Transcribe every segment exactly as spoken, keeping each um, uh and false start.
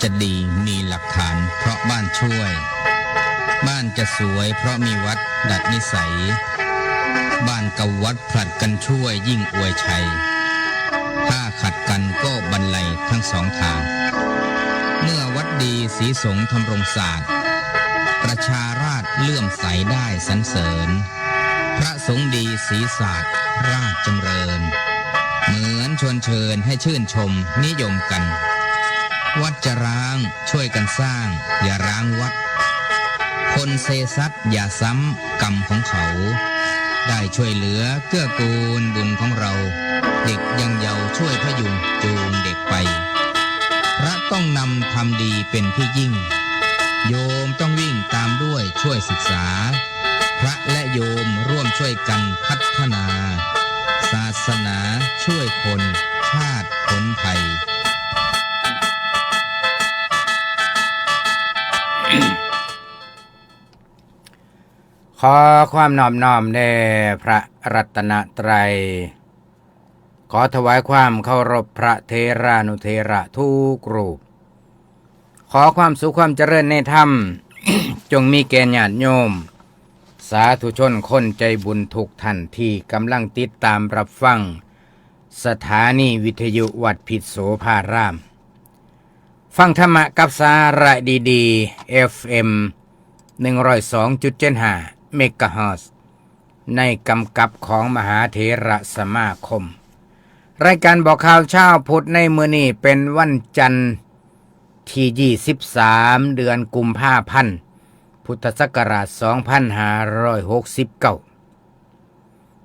จะดีมีหลักฐานเพราะบ้านช่วย บ้านจะสวยเพราะมีวัดดัดนิสัย บ้านกับวัดผลัดกันช่วยยิ่งอวยชัย ถ้าขัดกันก็บันไลทั้งสองทาง เมื่อวัดดีศรีสงฆ์ทำรงศาสตร์ ประชาราษฎร์เลื่อมใสได้สรรเสริญ พระสงฆ์ดีศรีศาสตร์ราชจำเริญ เหมือนชวนเชิญให้ชื่นชมนิยมกัน วัดจะร้างช่วยกันสร้างอย่าร้างวัด คนเซซัดอย่าซ้ำกรรมของเขา ได้ช่วยเหลือเกื้อกูลบุญของเรา เด็กยังเยาว์ช่วยพยุงจูงเด็กไป พระต้องนำทำดีเป็นที่ยิ่ง โยมต้องวิ่งตามด้วยช่วยศึกษา พระและโยมร่วมช่วยกันพัฒนา ศาสนาช่วยคนชาติพ้นภัย ขอความนอบน้อมแด่พระรัตนตรัย ขอถวายความเคารพพระเถรานุเถระทุกรูป ขอความสุขความเจริญในธรรม จงมีแก่ญาติโยม สาธุชนคนใจบุญทุกท่านที่กำลังติดตามรับฟัง สถานีวิทยุวัดพิษโสภาราม ฟังธรรมะกับสาระดีๆ เอฟเอ็ม หนึ่งร้อยสองจุดเจ็ดห้า เมกะเฮิรตซ์ ในกำกับของมหาเถระสมาคม รายการบอกข่าวเช้าพุทธในมื้อนี้เป็นวันจันทร์ที่ ยี่สิบสาม เดือนกุมภาพันธ์ พุทธศักราช สองพันห้าร้อยหกสิบเก้า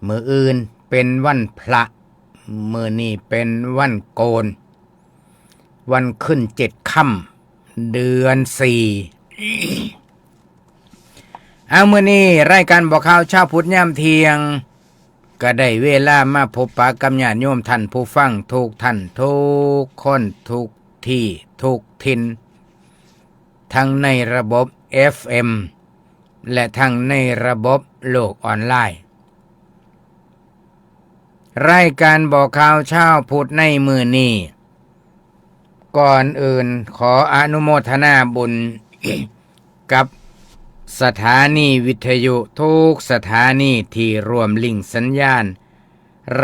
มื้ออื่นเป็นวันพระ มื้อนี้เป็นวันโกน วันขึ้นเจ็ดค่ำ เดือนสี่ เอามื้อนี้รายการบอกข่าวเช้าพุทธยามเที่ยง ก็ได้เวลามาพบปะกับญาติโยมท่านผู้ฟังทุกท่านทุกคนทุกที่ทุกถิ่น ทั้งในระบบ เอฟเอ็ม และทั้งในระบบโลกออนไลน์ รายการบอกข่าวเช้าพุทธในมื้อนี้ ก่อนอื่นขออนุโมทนาบุญ กับสถานีวิทยุทุกสถานีที่ร่วมลิงก์สัญญาณ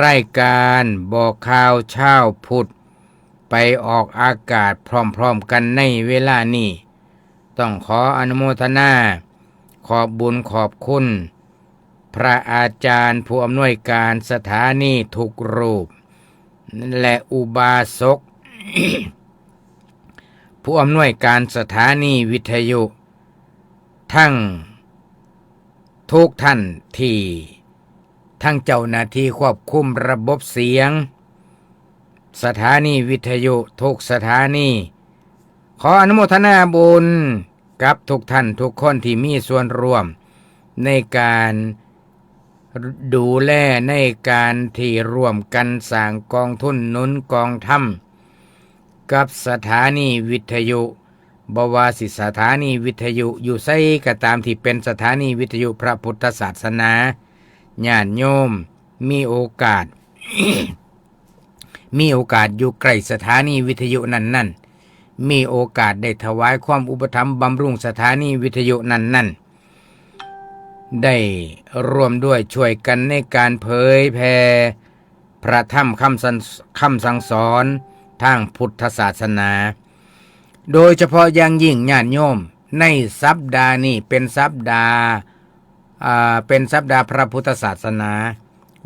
รายการบอกข่าวเช้าพุทธ ไปออกอากาศพร้อมๆกันในเวลานี้ ต้องขออนุโมทนา ขอบบุญขอบคุณ พระอาจารย์ผู้อำนวยการสถานีทุกรูป และอุบาสก ผู้อำนวยการสถานีวิทยุ ทั้งทุกท่านที่ ทั้งเจ้าหน้าที่ควบคุมระบบเสียง สถานีวิทยุทุกสถานี ขออนุโมทนาบุญกับทุกท่านทุกคนที่มีส่วนร่วม ในการดูแลในการที่ร่วมกันสร้างกองทุนหนุนกองธรรม กับสถานีวิทยุ บ่ว่าสิสถานีวิทยุอยู่ไสก็ตามที่เป็นสถานีวิทยุพระพุทธศาสนา ญาติโยมมีโอกาส มีโอกาสอยู่ใกล้สถานีวิทยุนั้นๆ มีโอกาสได้ถวายความอุปถัมภ์บำรุงสถานีวิทยุนั้นๆ ได้ร่วมด้วยช่วยกันในการเผยแผ่พระธรรมคำสั่ง คำสั่งสอนทางพุทธศาสนา โดยเฉพาะอย่างยิ่งญาติโยม ในสัปดาห์นี้เป็นสัปดาห์ อ่า เป็นสัปดาห์พระพุทธศาสนา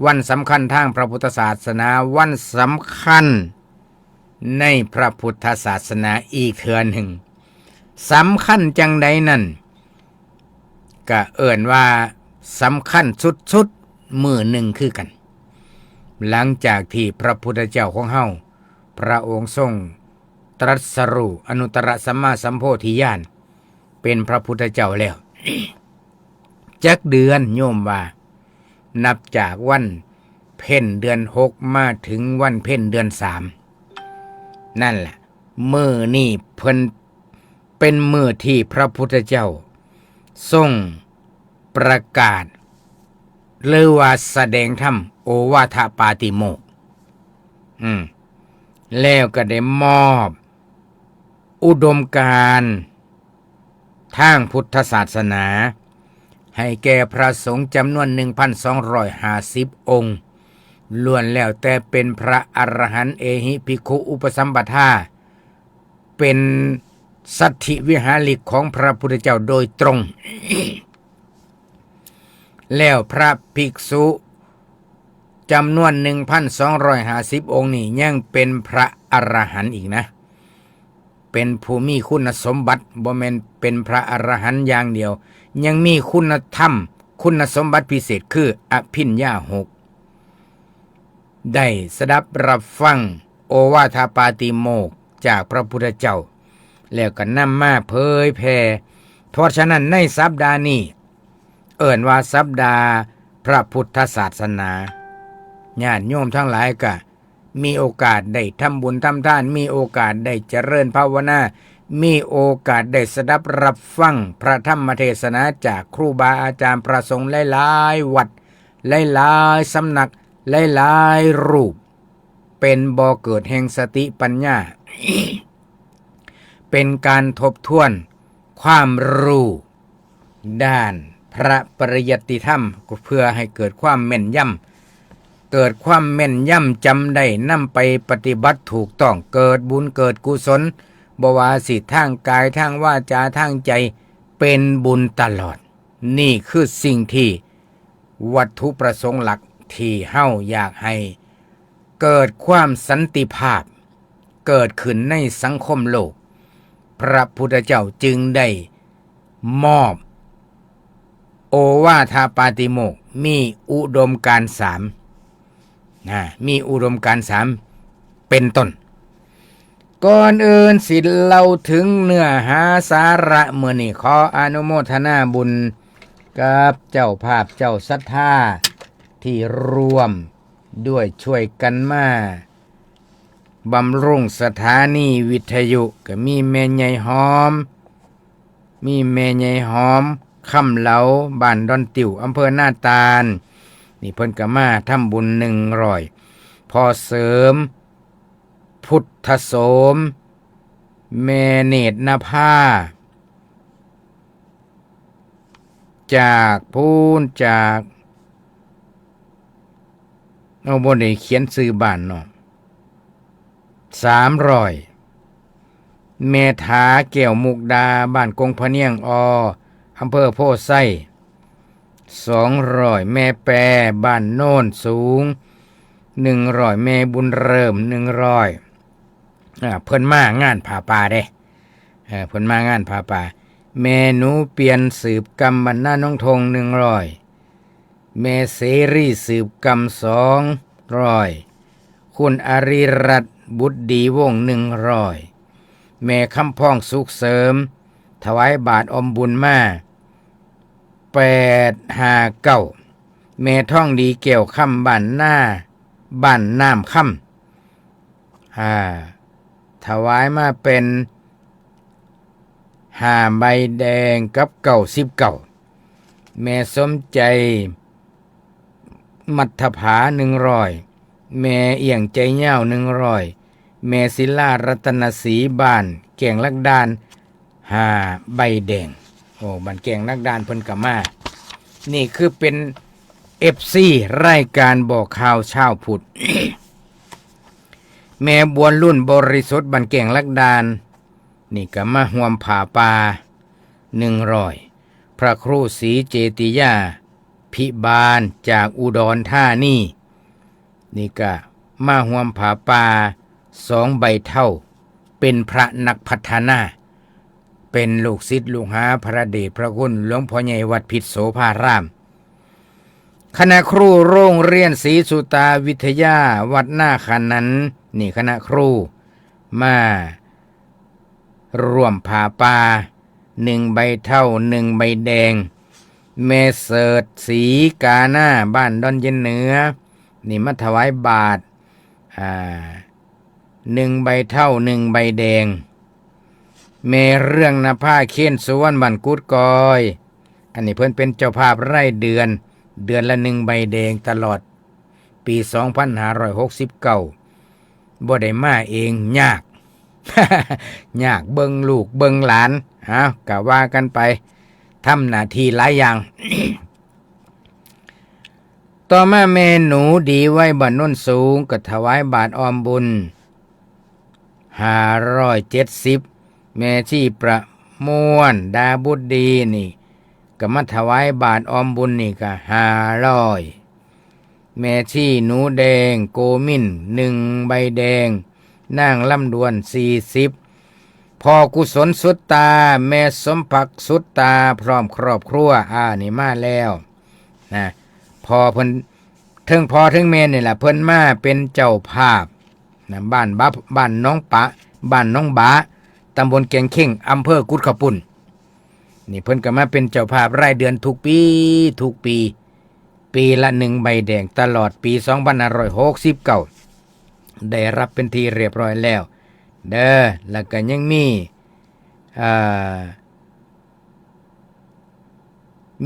วันสำคัญทางพระพุทธศาสนา วันสำคัญในพระพุทธศาสนาอีกเทื่อหนึ่ง สำคัญจังใดนั่น ก็เอิ้นว่าสำคัญสุดๆ มื้อหนึ่งคือกัน หลังจากที่พระพุทธเจ้าของเฮา พระองค์ทรงตรัสรู้อนุตตรสัมมาสัมโพธิญาณ เป็นพระพุทธเจ้าแล้ว จักเดือนโยมว่า นับจากวันเพ็ญเดือนหกมาถึงวันเพ็ญเดือนสาม นั่นแหละ มื้อนี้เพิ่นเป็นมื้อที่พระพุทธเจ้า ทรงประกาศ หรือว่าแสดงธรรมโอวาทปาติโมกข์ อืม แล้วก็ได้มอบ อุดมการณ์ทางพุทธศาสนา ให้แก่พระสงฆ์จำนวน หนึ่งพันสองร้อยห้าสิบ องค์ ล้วนแล้วแต่เป็นพระอรหันต์ เอหิภิกขุอุปสัมปทา เป็นสัตถิวิหาริกของพระพุทธเจ้าโดยตรง แล้วพระภิกษุจำนวน หนึ่งพันสองร้อยห้าสิบ องค์นี่ยังเป็นพระอรหันต์อีกนะ เป็นผู้มีคุณสมบัติ บ่แม่นเป็นพระอรหันต์อย่างเดียว ยังมีคุณธรรม คุณสมบัติพิเศษคืออภิญญาหก ได้สดับรับฟังโอวาทปาติโมกข์จากพระพุทธเจ้า แล้วก็นำมาเผยแผ่ เพราะฉะนั้นในสัปดาห์นี้ เอิ้นว่าสัปดาห์พระพุทธศาสนา ญาติโยมทั้งหลายก็มีโอกาสได้ทำบุญทำทาน มีโอกาสได้เจริญภาวนา มีโอกาสได้สดับรับฟังพระธรรมเทศนาจากครูบาอาจารย์พระสงฆ์หลายๆวัด หลายๆสำนัก หลายๆรูป เป็นบ่อเกิดแห่งสติปัญญา เป็นการทบทวนความรู้ด้านพระปริยัติธรรม เพื่อให้เกิดความแม่นยำ เกิดความแม่นยำจำได้ นำไปปฏิบัติถูกต้อง เกิดบุญเกิดกุศล บ่ว่าสิทางกาย ทางวาจา ทางใจ เป็นบุญตลอด นี่คือสิ่งที่วัตถุประสงค์หลักที่เฮาอยากให้เกิดความสันติภาพ เกิดขึ้นในสังคมโลก พระพุทธเจ้าจึงได้มอบโอวาทปาติโมกข์ มีอุดมการณ์สาม นะ มีอุดมการณ์สาม เป็นต้น ก่อนอื่นสิเล่าถึงเนื้อหาสาระมื้อนี้ ขออนุโมทนาบุญกับเจ้าภาพเจ้าศรัทธา ที่ร่วมด้วยช่วยกันมาบำรุงสถานีวิทยุ ก็มีแม่ใหญ่หอม มีแม่ใหญ่หอม คำเหลา บ้านดอนติว อำเภอนาตาล นี่เพิ่นก็มาทำบุญ หนึ่งร้อย พ่อเสริม พุทธโสม แม่เนตรนภา จากพู้น จาก เอา บ่ได้เขียนชื่อบ้านเนาะ สามร้อย แม่ถา แก้วมุกดา บ้านกงพะเนียงออ อำเภอโพธิ์ไซ สองร้อย แม่แป บ้านโนนสูง หนึ่งร้อย แม่บุญเริ่ม หนึ่งร้อย อ่า เพิ่นมางานผ้าป่าเด้ เออ เพิ่นมางานผ้าป่า แม่หนูเปลี่ยนสืบกำ บ้านนาหนองทง หนึ่งร้อย แม่เสรีสืบกำ สองร้อย คุณอริรัตน์ บุตรดีวงศ์ หนึ่งร้อย แม่คำพอง สุขเสริม ถวายบาตรออมบุญมา แปดห้าเก้า แม่ทองดี แก้วคำ บ้านนา บ้านน้ำคำ อ่า ถวายมาเป็น ห้าใบแดงกับ เก้าสิบเก้า แม่สมใจ มัทผา หนึ่งร้อย แม่เอี่ยงใจยาว หนึ่งร้อย แม่ศิลา รัตนศรี บ้านแก้งลักดาน ห้าใบแดง โอ้ บ้านแก้งลักดานเพิ่นก็มา นี่คือเป็น เอฟซี รายการบอกข่าวเช้าพุทธ แม่บัวรุ่นบริสุทธิ์ บ้านแก้งลักดาน นี่ก็มาร่วมผ้าป่า หนึ่งร้อย พระครูศรีเจติยาภิบาล จากอุดรธานี นี่ก็มาร่วมผ้าป่า สองใบเท่า เป็นพระนักพัฒนา เป็นลูกศิษย์ลูกหาพระเดชพระคุณหลวงพ่อใหญ่วัดพิษโสภาราม คณะครูโรงเรียนศรีสุตาวิทยา วัดนาขนัน นี่คณะครูมาร่วมผ้าป่า หนึ่งใบเท่า หนึ่งใบแดง แม่เสิร์ช ศรีกาหน้า บ้านดอนเย็นเหนือ นี่มาถวายบาตร อ่า หนึ่งใบเท่า หนึ่งใบแดง แม่เรื่องนภา เคนสุวรรณ บ้านกุดกอย อันนี้เพิ่นเป็นเจ้าภาพรายเดือน เดือนละหนึ่งใบแดงตลอดปี สองพันห้าร้อยหกสิบเก้า บ่ได้มาเอง ยาก ยากเบิ่งลูกเบิ่งหลาน เอ้า ก็ว่ากันไป ทำหน้าที่หลายอย่าง ต่อมาแม่หนูดีไว้บ้านโนนสูง ก็ถวายบาตรออมบุญ ห้าร้อยเจ็ดสิบ แม่ชีประมวลดาบุตรดีนี่ ก็มาถวายบาตรออมบุญนี่ก็ห้าร้อย แม่ชีหนูแดงโกมิน หนึ่งใบแดง นางลำดวน สี่สิบ พ่อกุศลสุดตา แม่สมภักดิ์สุดตา พร้อมครอบครัว อ่า นี่มาแล้ว นะ พ่อเพิ่น เทิงพ่อเทิงแม่นี่แหละ เพิ่นมาเป็นเจ้าภาพ นะ บ้านบับ บ้านหนองปะ บ้านหนองบา ตำบลแกงเข่ง อำเภอกุดขาวปุ้น นี่เพิ่นก็มาเป็นเจ้าภาพรายเดือนทุกปี ทุกปี ปีละหนึ่งใบแดง ตลอดปีสองพันห้าร้อยหกสิบเก้า ได้รับเป็นที่เรียบร้อยแล้ว เด้อ แล้วก็ยังมี เอ่อ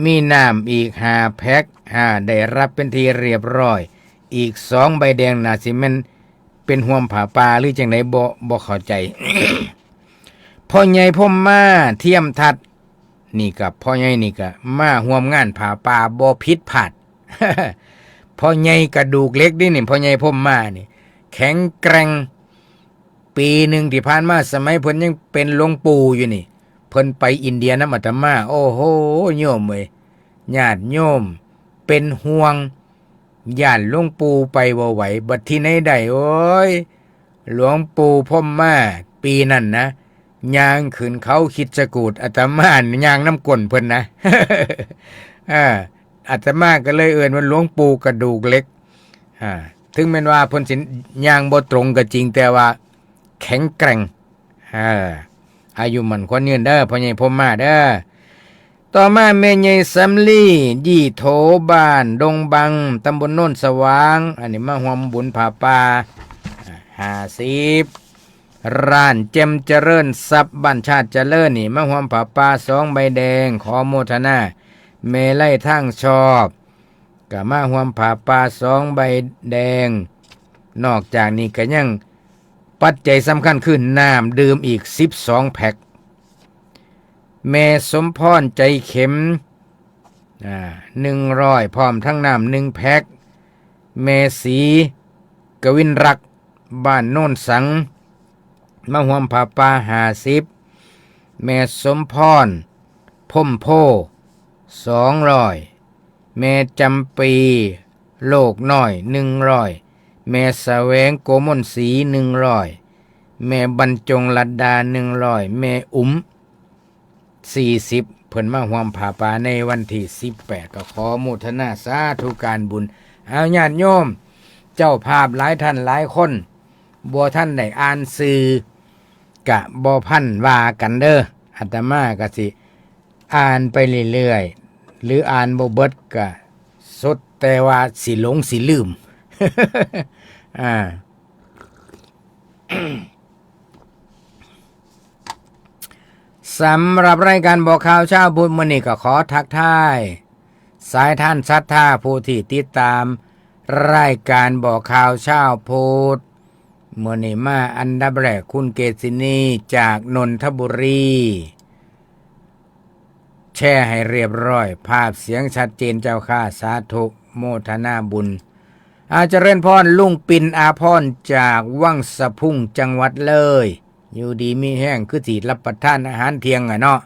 มีน้ำอีกห้าแพ็ค อ่า ได้รับเป็นที่เรียบร้อย อีกสองใบแดง น่าสิแม่นเป็นห่วมผ้าป่าหรือจั่งใด บ่ บ่เข้าใจ พ่อใหญ่พรหมมา เทียมทัศน์ นี่ก็พ่อใหญ่นี่ก็มาร่วมงานผ้าป่าบ่ผิดพลาด พ่อใหญ่กระดูกเหล็กนี่นี่ พ่อใหญ่พรหมมานี่ แข็งแกร่ง ปีหนึ่งที่ผ่านมา สมัยเพิ่นยังเป็นหลวงปู่อยู่นี่ เพิ่นไปอินเดียนำอาตมา โอ้โห โยมเอ้ย ญาติโยมเป็นห่วง ย้านหลวงปู่ไปบ่ไหว บัดที่ไหนได้ โอ้ย หลวงปู่พรหมมา ปีนั้นนะ ย่างขึ้นเขาคิดจกูฏ อาตมาย่างนำก้นเพิ่นนะ อ่า อาตมาก็เลยเอิ้นว่าหลวงปู่กระดูกเหล็ก อ่า ถึงแม้นว่าเพิ่นสิย่างบ่ตรงก็จริง แต่ว่าแข็งแกร่ง อ่า อายุมั่นขวัญยืนเด้อ พ่อใหญ่พรหมมาเด้อ ต่อมาแม่ใหญ่สำลี ยี่โถ บ้านดงบัง ตำบลโนนสว่าง อันนี้มาร่วมบุญผ้าป่า อ่า ห้าสิบ ร้านแจ่มเจริญทรัพย์ บ้านชาติเจริญนี่ มาร่วมผ้าป่าสองใบแดง ขอโมทนา แม่ไล่ทางชอบ ก็มาร่วมผ้าป่าสองใบแดง นอกจากนี้ก็ยังปัจจัยสำคัญคือน้ำดื่มอีกสิบสองแพ็ค แม่สมพรใจเข็ม อ่า หนึ่งร้อย พร้อมทั้งน้ำหนึ่งแพ็ค แม่ศรีกวินรักษ์ บ้านโนนสัง มาร่วมผ้าป่าห้าสิบ แม่สมพร พรหมโพ สองร้อย แม่จำปี โลกน้อย หนึ่งร้อย แม่แสวงโกมลศรี หนึ่งร้อย แม่บรรจงลัดดา หนึ่งร้อย แม่อุ๋ม สี่สิบ เพิ่นมาร่วมผ้าป่าในวันที่สิบแปด ก็ขอโมทนาสาธุการบุญ เอาญาติโยม เจ้าภาพหลายท่านหลายคน บ่ทันได้อ่านชื่อ กะบ่พันว่ากันเด้อ อาตมาก็สิอ่านไปเรื่อยๆ หรืออ่านบ่เบิดก็สุดแต่ว่าสิหลงสิลืม อ่า สำหรับรายการบอกข่าวเช้าพุธมื้อนี้ก็ขอทักทาย สายทานศรัทธาผู้ที่ติดตามรายการบอกข่าวเช้าพุธ มื้อนี้มาอันดับแรกคุณเกษณีจากนนทบุรี แชร์ให้เรียบร้อย ภาพเสียงชัดเจนเจ้าค่ะ สาธุโมทนาบุญ อาเจริญพร ลุงปินอาพรจากวังสะพุงจังหวัดเลย อยู่ดีมีแฮง คือสิรับประทานอาหารเที่ยงอะเนาะ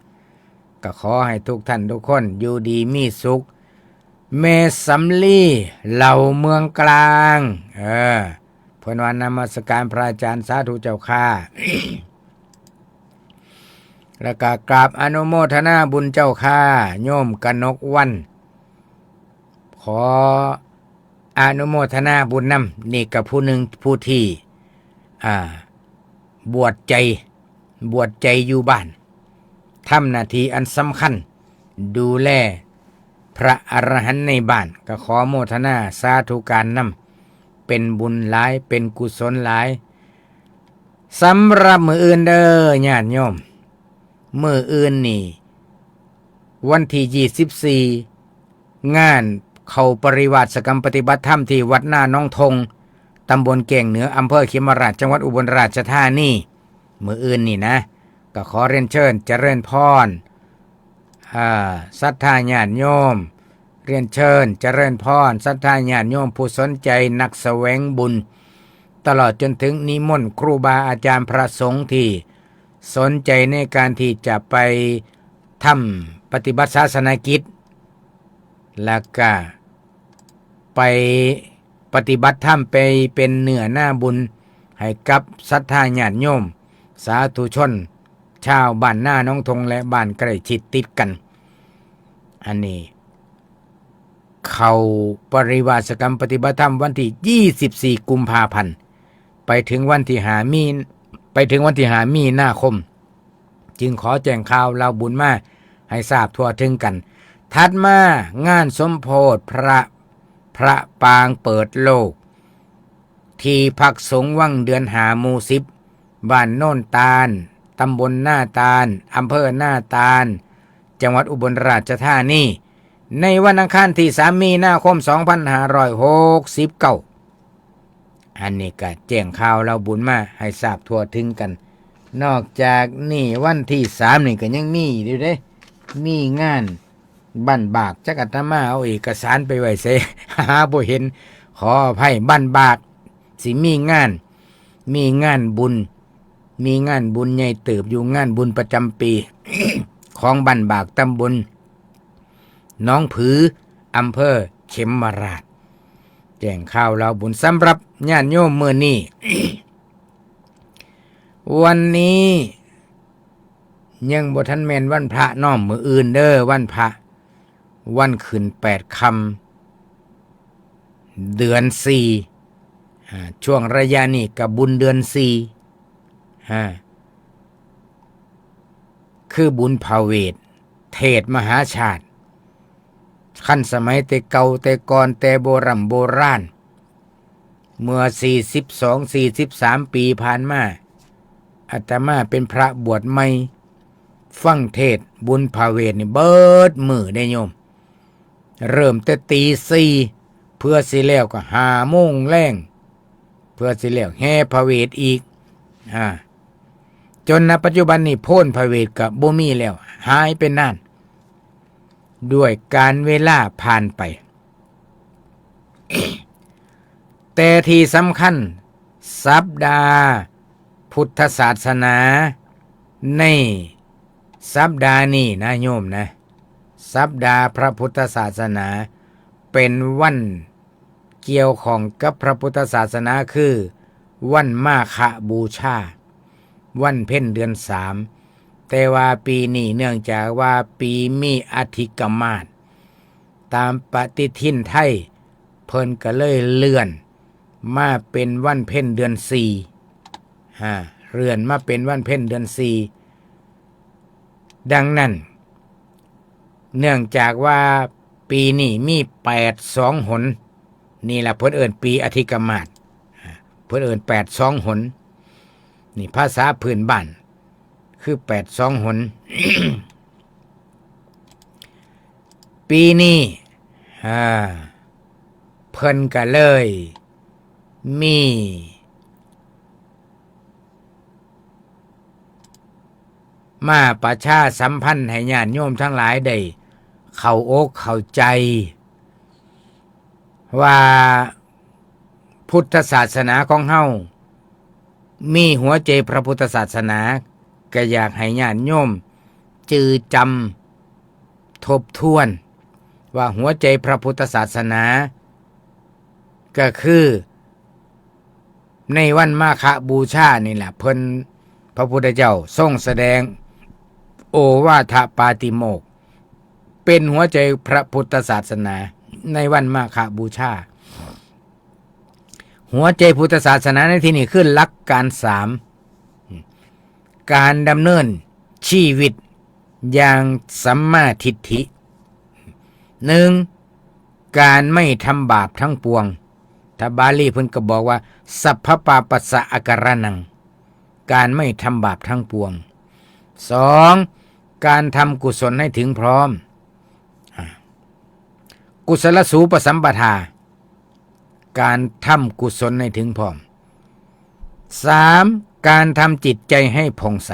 ก็ขอให้ทุกท่านทุกคนอยู่ดีมีสุข แม่สำลี เหล่าเมืองกลาง เออ เพิ่นว่านมัสการพระอาจารย์ สาธุเจ้าค่ะ แล้วก็กราบอนุโมทนาบุญเจ้าค่ะ โยมกนกวรรณ ขออนุโมทนาบุญนำ นี่ก็ผู้หนึ่งผู้ที่ อ่า บวชใจ บวชใจอยู่บ้าน ทำหน้าที่อันสำคัญ ดูแลพระอรหันต์ในบ้าน ก็ขอโมทนาสาธุการนำ เป็นบุญหลาย เป็นกุศลหลาย สำหรับมื้ออื่นเด้อญาติโยม มื้ออื่นนี่ วันที่ยี่สิบสี่ งานเข้าปริวาสกรรมปฏิบัติธรรมที่วัดนาหนองทง ตำบลแก้งเหนือ อำเภอเขมราช จังหวัดอุบลราชธานี มื้ออื่นนี่นะ ก็ขอเรียนเชิญเจริญพร อ่า ศรัทธาญาติโยม เรียนเชิญเจริญพร ศรัทธาญาติโยมผู้สนใจนักแสวงบุญ ตลอดจนถึงนิมนต์ครูบาอาจารย์พระสงฆ์ที่สนใจในการที่จะไปทำปฏิบัติศาสนกิจ แล้วก็ไปปฏิบัติธรรม ไปเป็นเนื้อนาบุญให้กับศรัทธาญาติโยม สาธุชน ชาวบ้านนาหนองทงและบ้านใกล้ชิดติดกัน อันนี้ เข้าปริวาสกรรมปฏิบัติธรรมวันที่ยี่สิบสี่กุมภาพันธ์ ไปถึงวันที่ห้ามี ไปถึงวันที่ห้ามีนาคม จึงขอแจ้งข่าวเล่าบุญมาให้ทราบทั่วถึงกัน ถัดมางานสมโภชพระ พระปางเปิดโลก ที่พักสงฆ์วังเดือนห้า หมู่สิบ บ้านโนนตาล ตำบลนาตาล อำเภอนาตาล จังหวัดอุบลราชธานี ในวันอังคารที่สามมีนาคมสองพันห้าร้อยหกสิบเก้า อันนี้ก็แจ้งข่าวเล่าบุญมาให้ทราบทั่วถึงกัน นอกจากนี้วันที่สามนี่ก็ยังมีอยู่เด้ มีงานบ้านบาก จักอาตมาเอาเอกสารไปไว้ไส หาบ่เห็น ขออภัย บ้านบาก สิมีงาน มีงานบุญ มีงานบุญใหญ่เติบอยู่ งานบุญประจำปี ของบ้านบาก ตำบลหนองผือ อำเภอเขมราฐ แจ้งข่าวเล่าบุญสำหรับญาติโยมมื้อนี้ วันนี้ยังบ่ทันแม่นวันพระเนาะ มื้ออื่นเด้อ วันพระ วันขึ้นแปดค่ำ เดือนสี่ อ่า ช่วงระยะนี้ก็บุญเดือนสี่ อ่า คือบุญพระเวท เทศน์มหาชาติ คันสมัยแต่เก่าแต่ก่อนแต่โบร่ำโบราณ เมื่อสี่สิบสอง สี่สิบสามปีผ่านมา อาตมาเป็นพระบวชใหม่ ฟังเทศน์บุญพระเวทนี่เบิดมื้อเด้โยม เริ่มแต่ตีสี่ เพื่อสิแล้วก็ห้าโมงแลง เพื่อสิแล้วแห่พระเวทอีก อ่า จนณปัจจุบันนี้โพนพระเวทก็บ่มีแล้ว หายไปนาน ด้วยกาลเวลาผ่านไป แต่ที่สำคัญ สัปดาห์พุทธศาสนา ในสัปดาห์นี้นะโยมนะ สัปดาห์พระพุทธศาสนา เป็นวันเกี่ยวข้องกับพระพุทธศาสนา คือวันมาฆบูชา วันเพ็ญเดือนสาม แต่ว่าปีนี้เนื่องจากว่าปีมีอธิกมาส ตามปฏิทินไทย เพิ่นก็เลยเลื่อนมาเป็นวันเพ็ญเดือนสี่ ฮะ เลื่อนมาเป็นวันเพ็ญเดือนสี่ ดังนั้น เนื่องจากว่าปีนี้มีแปดสองหน นี่ล่ะเพิ่นเอิ้นปีอธิกมาส อ่า เพิ่นเอิ้นแปดสองหน นี่ภาษาพื้นบ้าน คือแปดสองหน ปีนี้ อ่า เพิ่นก็เลย มี มาประชาสัมพันธ์ให้ญาติโยมทั้งหลายได้เข้าอกเข้าใจ ว่าพุทธศาสนาของเฮา มีหัวใจพระพุทธศาสนา ก็อยากให้ญาติโยมจื่อจำทบทวน ว่าหัวใจพระพุทธศาสนา ก็คือ ในวันมาฆบูชานี่แหละ เพิ่น พระพุทธเจ้าทรงแสดงโอวาทปาติโมกข์ เป็นหัวใจพระพุทธศาสนา ในวันมาฆบูชา หัวใจพุทธศาสนาในที่นี้คือหลักการสาม การดำเนินชีวิตอย่างสัมมาทิฏฐิ หนึ่ง การไม่ทำบาปทั้งปวง ถ้าบาลีเพิ่นก็บอกว่า สัพพปาปัสสะอาการะนัง การไม่ทำบาปทั้งปวง สอง การทำกุศลให้ถึงพร้อม อ่า กุศลสูปสัมปทา การทำกุศลให้ถึงพร้อม สาม การทำจิตใจให้ผ่องใส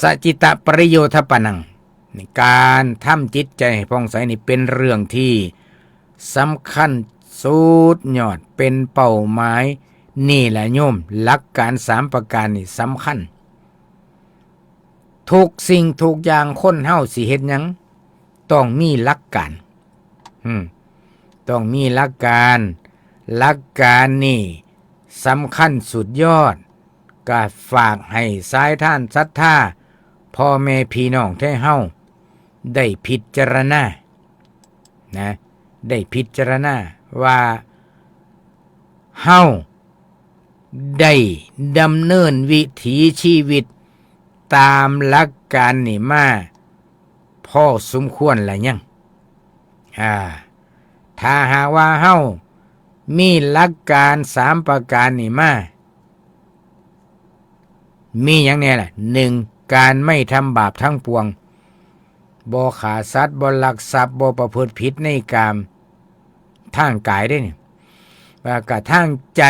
สจิตตปริโยธปนัง การทำจิตใจให้ผ่องใสนี่เป็นเรื่องที่สำคัญสุดยอด เป็นเป้าหมาย นี่แหละโยม หลักการสามประการนี่สำคัญ ทุกสิ่งทุกอย่างคนเฮาสิเฮ็ดหยัง ต้องมีหลักการ อืม ต้องมีหลักการ หลักการนี่สำคัญสุดยอด ก็ฝากให้สายทานศรัทธา พ่อแม่พี่น้องไทเฮา ได้พิจารณา นะ ได้พิจารณาว่า เฮาได้ดำเนินวิถีชีวิตตามหลักการนี่มาพอสมควรแล้วยัง อ่า ถ้าหากว่าเฮามีหลักการสามประการนี่มา มีหยังแน่ล่ะ หนึ่ง การไม่ทำบาปทั้งปวง บ่ฆ่าสัตว์ บ่ลักทรัพย์ บ่ประพฤติผิดในกาม ทางกายเด้นี่ แล้วก็ทางใจ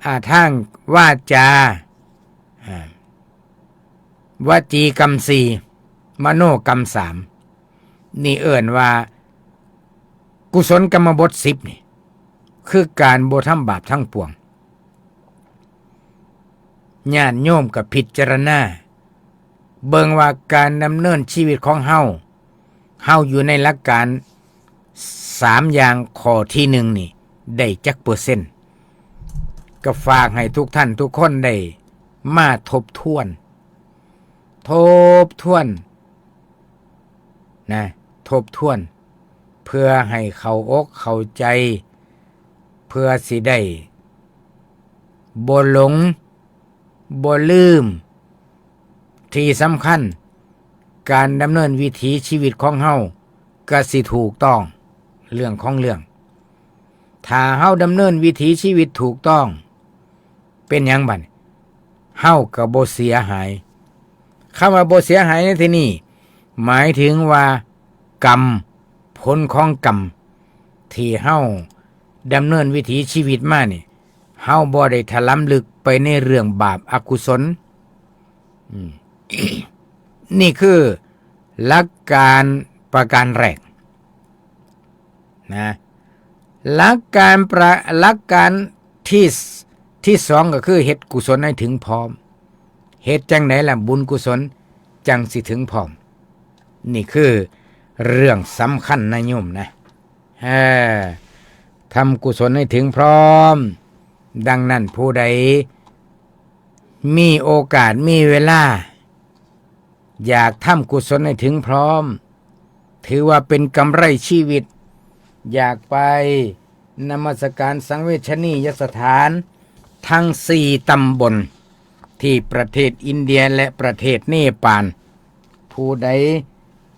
อ่า ทางวาจา อ่า วจีกรรมสี่ มโนกรรมสาม นี่เอิ้นว่า กุศลกรรมบทสิบนี่ คือการบ่ทำบาปทั้งปวง ญาติโยมก็พิจารณา เบิ่งว่าการดำเนินชีวิตของเฮา เฮาอยู่ในหลักการสามอย่างข้อที่หนึ่งนี่ ได้จักเปอร์เซ็นต์ ก็ฝากให้ทุกท่านทุกคนได้มาทบทวน ทบทวน นะ ทบทวน เพื่อให้เข้าอกเข้าใจ เพื่อสิได้บ่หลง บ่ลืม ที่สำคัญ การดำเนินวิถีชีวิตของเฮาก็สิถูกต้อง เรื่องของเรื่อง ถ้าเฮาดำเนินวิถีชีวิตถูกต้อง เป็นหยังบัดนี้ เฮาก็บ่เสียหาย คำว่าบ่เสียหายในที่นี้ หมายถึงว่ากรรม ผลของกรรม ที่เฮาดำเนินวิถีชีวิตมานี่ เฮาบ่ได้ถลำลึกไปในเรื่องบาปอกุศล อืม นี่คือหลักการประการแรก นะ หลักการประ หลักการที่ส- ที่สองก็คือเฮ็ดกุศลให้ถึงพร้อม เฮ็ดจั่งใดล่ะ บุญกุศลจั่งสิถึงพร้อม นี่คือเรื่องสำคัญนะโยมนะ เออ ทำกุศลให้ถึงพร้อม ดังนั้นผู้ใดมีโอกาสมีเวลา อยากทำกุศลให้ถึงพร้อม ถือว่าเป็นกำไรชีวิต อยากไปนมัสการสังเวชนียสถานทั้งสี่ตำบล ที่ประเทศอินเดียและประเทศเนปาล ผู้ใด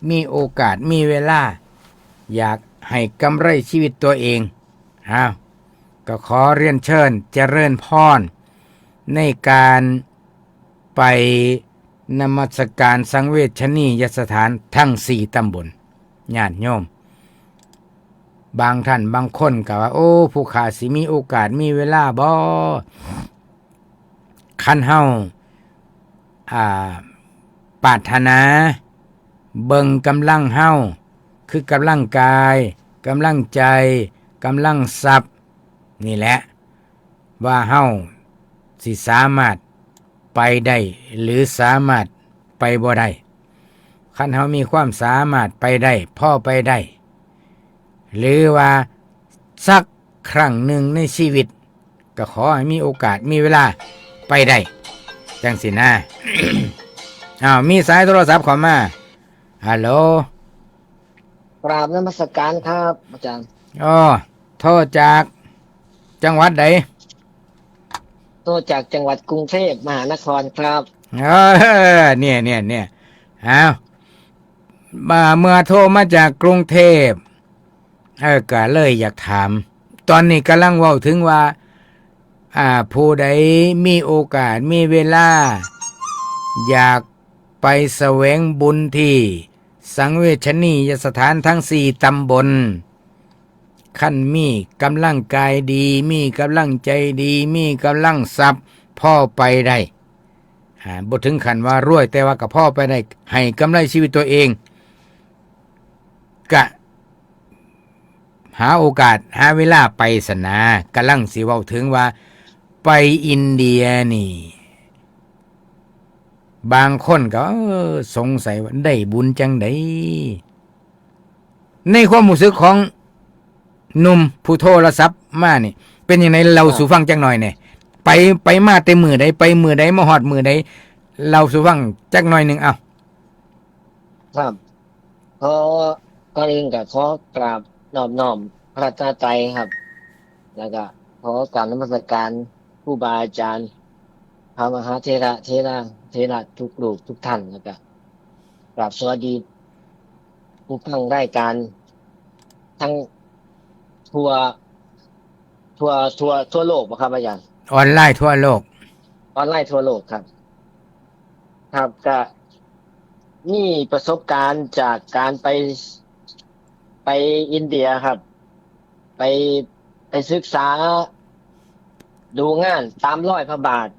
มีโอกาสมีเวลา อยากให้กำไรชีวิตตัวเอง อ้าว ก็ขอเรียนเชิญเจริญพร ในการไปนมัสการสังเวชนียสถานทั้งสี่ตำบล ญาติโยม บางท่านบางคนก็ว่า โอ้ ผู้ข้าสิมีโอกาสมีเวลาบ่ คันเฮา อ่า ปรารถนา เบิ่งกำลังเฮา คือกำลังกาย กำลังใจ กำลังทรัพย์ นี่แหละ ว่าเฮาสิสามารถไปได้ หรือสามารถไปบ่ได้ คันเฮามีความสามารถไปได้ พอไปได้ หรือว่าสักครั้งหนึ่งในชีวิต ก็ขอให้มีโอกาสมีเวลาไปได้ จั่งซี้นะ อ้าว มีสายโทรศัพท์เข้ามา ฮัลโหล กราบนมัสการครับ อาจารย์ อ๋อ โทรจากจังหวัดใด โทรจากจังหวัดกรุงเทพมหานครครับ เออ เนี่ย เนี่ย เนี่ย อ้าว มา เมื่อโทรมาจากกรุงเทพ เออ ก็เลยอยากถาม ตอนนี้กำลังเว้าถึงว่า อ่า ผู้ใดมีโอกาสมีเวลา อยากไปแสวงบุญที่สังเวชนียสถานทั้งสี่ตำบล คันมีกำลังกายดี มีกำลังใจดี มีกำลังทรัพย์ พอไปได้ อ่า บ่ถึงขั้นว่ารวย แต่ว่าก็พอไปได้ ให้กำไรชีวิตตัวเอง กะ หาโอกาส หาเวลาไปซั้นนา กำลังสิเว้าถึงว่า ไปอินเดียนี่ บางคนก็ เออ สงสัยว่าได้บุญจั่งใด ในความรู้สึกของหนุ่มผู้โทรศัพท์มานี่ เป็นจั่งใด เล่าสู่ฟังจักหน่อยแหน่ ไป ไปมาแต่มื้อใด ไปมื้อใด มาฮอดมื้อใด เล่าสู่ฟังจักหน่อยหนึ่ง เอ้า ครับ ขอ ก่อนอื่นก็ขอกราบนอบน้อมพระรัตนตรัยครับ แล้วก็ขอกราบนมัสการครูบาอาจารย์ พระมหาเถระ เถระ เถระทุกรูปทุกท่าน แล้วก็กราบสวัสดีผู้ฟังรายการทั้งทั่ว ทั่ว ทั่ว ทั่วโลกบ่ครับอาจารย์ ออนไลน์ทั่วโลก ออนไลน์ทั่วโลกครับ ครับ ก็มีประสบการณ์จากการไป ไปอินเดียครับ ไป ไปศึกษาดูงานตามรอยพระบาท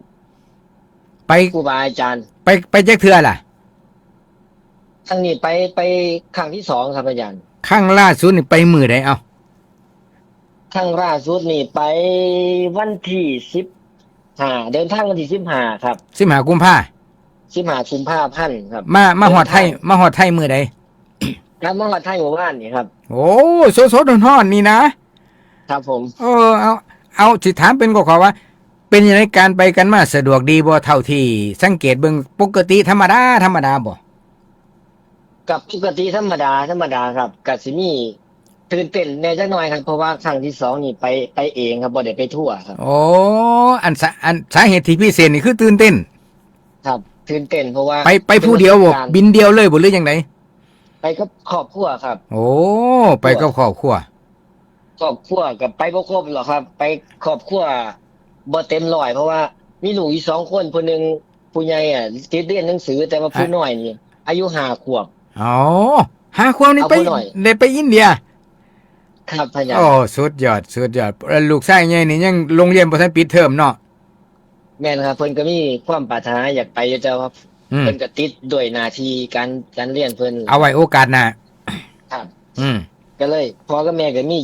ไป ครูบาอาจารย์ ไป ไปจักเทื่อล่ะ ครั้งนี้ไป ไปครั้งที่สองครับอาจารย์ ครั้งล่าสุดนี่ไปมื้อใด เอ้า ครั้งล่าสุดนี่ไปวันที่สิบห้า เดินทางวันที่สิบห้าครับ สิบห้ากุมภา สิบห้ากุมภาพันธ์ครับ มา มาฮอดไทย เดินทาง มาฮอดไทยมื้อใด ครับ มาฮอดไทยเมื่อวานนี่ครับ โอ้ สดๆร้อนๆนี่นะ ครับผม เออ เอา เอา สิถามเป็นข้อๆว่า เป็นจั่งใด การไปกันมาสะดวกดีบ่ เท่าที่สังเกตเบิ่ง ปกติธรรมดา ธรรมดาบ่ กับปกติธรรมดา ธรรมดาครับ ก็สิมีตื่นเต้นแหน่จักหน่อยครับ เพราะว่าครั้งที่สองนี่ไป ไปเองครับ บ่ได้ไปทัวร์ครับ โอ้ อันสา อันสาเหตุที่พิเศษนี่คือตื่นเต้น ครับ ตื่นเต้น เพราะว่า ไป ไปผู้เดียวบ่ เป็นประสบการณ์ บินเดียวเลยบ่ หรือจั่งใด ไปกับครอบครัวครับ โอ้ ไปกับครอบครัว ครอบครัวก็ไปบ่ครบหรอกครับ ไปครอบครัวบ่เต็มร้อย เพราะว่ามีลูกอยู่สองคน ผู้หนึ่ง ผู้ใหญ่อะติดเรียนหนังสือ แต่ว่าผู้ อ่ะ น้อยนี่อายุห้าขวบ อ๋อ ห้าขวบนี่ เอา ไป ผู้น้อย ได้ไปอินเดีย ครับอาจารย์ โอ้ สุดยอด สุดยอด แล้วลูกชายใหญ่นี่ยังโรงเรียนบ่ทันปิดเทอมเนาะ แม่นครับ เพิ่นก็มีความปรารถนาอยากไปอยู่ แต่ว่า อืม เพิ่นก็ติดด้วยหน้าที่การ การเรียนเพิ่น เอาไว้โอกาสหน้า ครับ อืม ก็เลย พ่อกับแม่ก็มี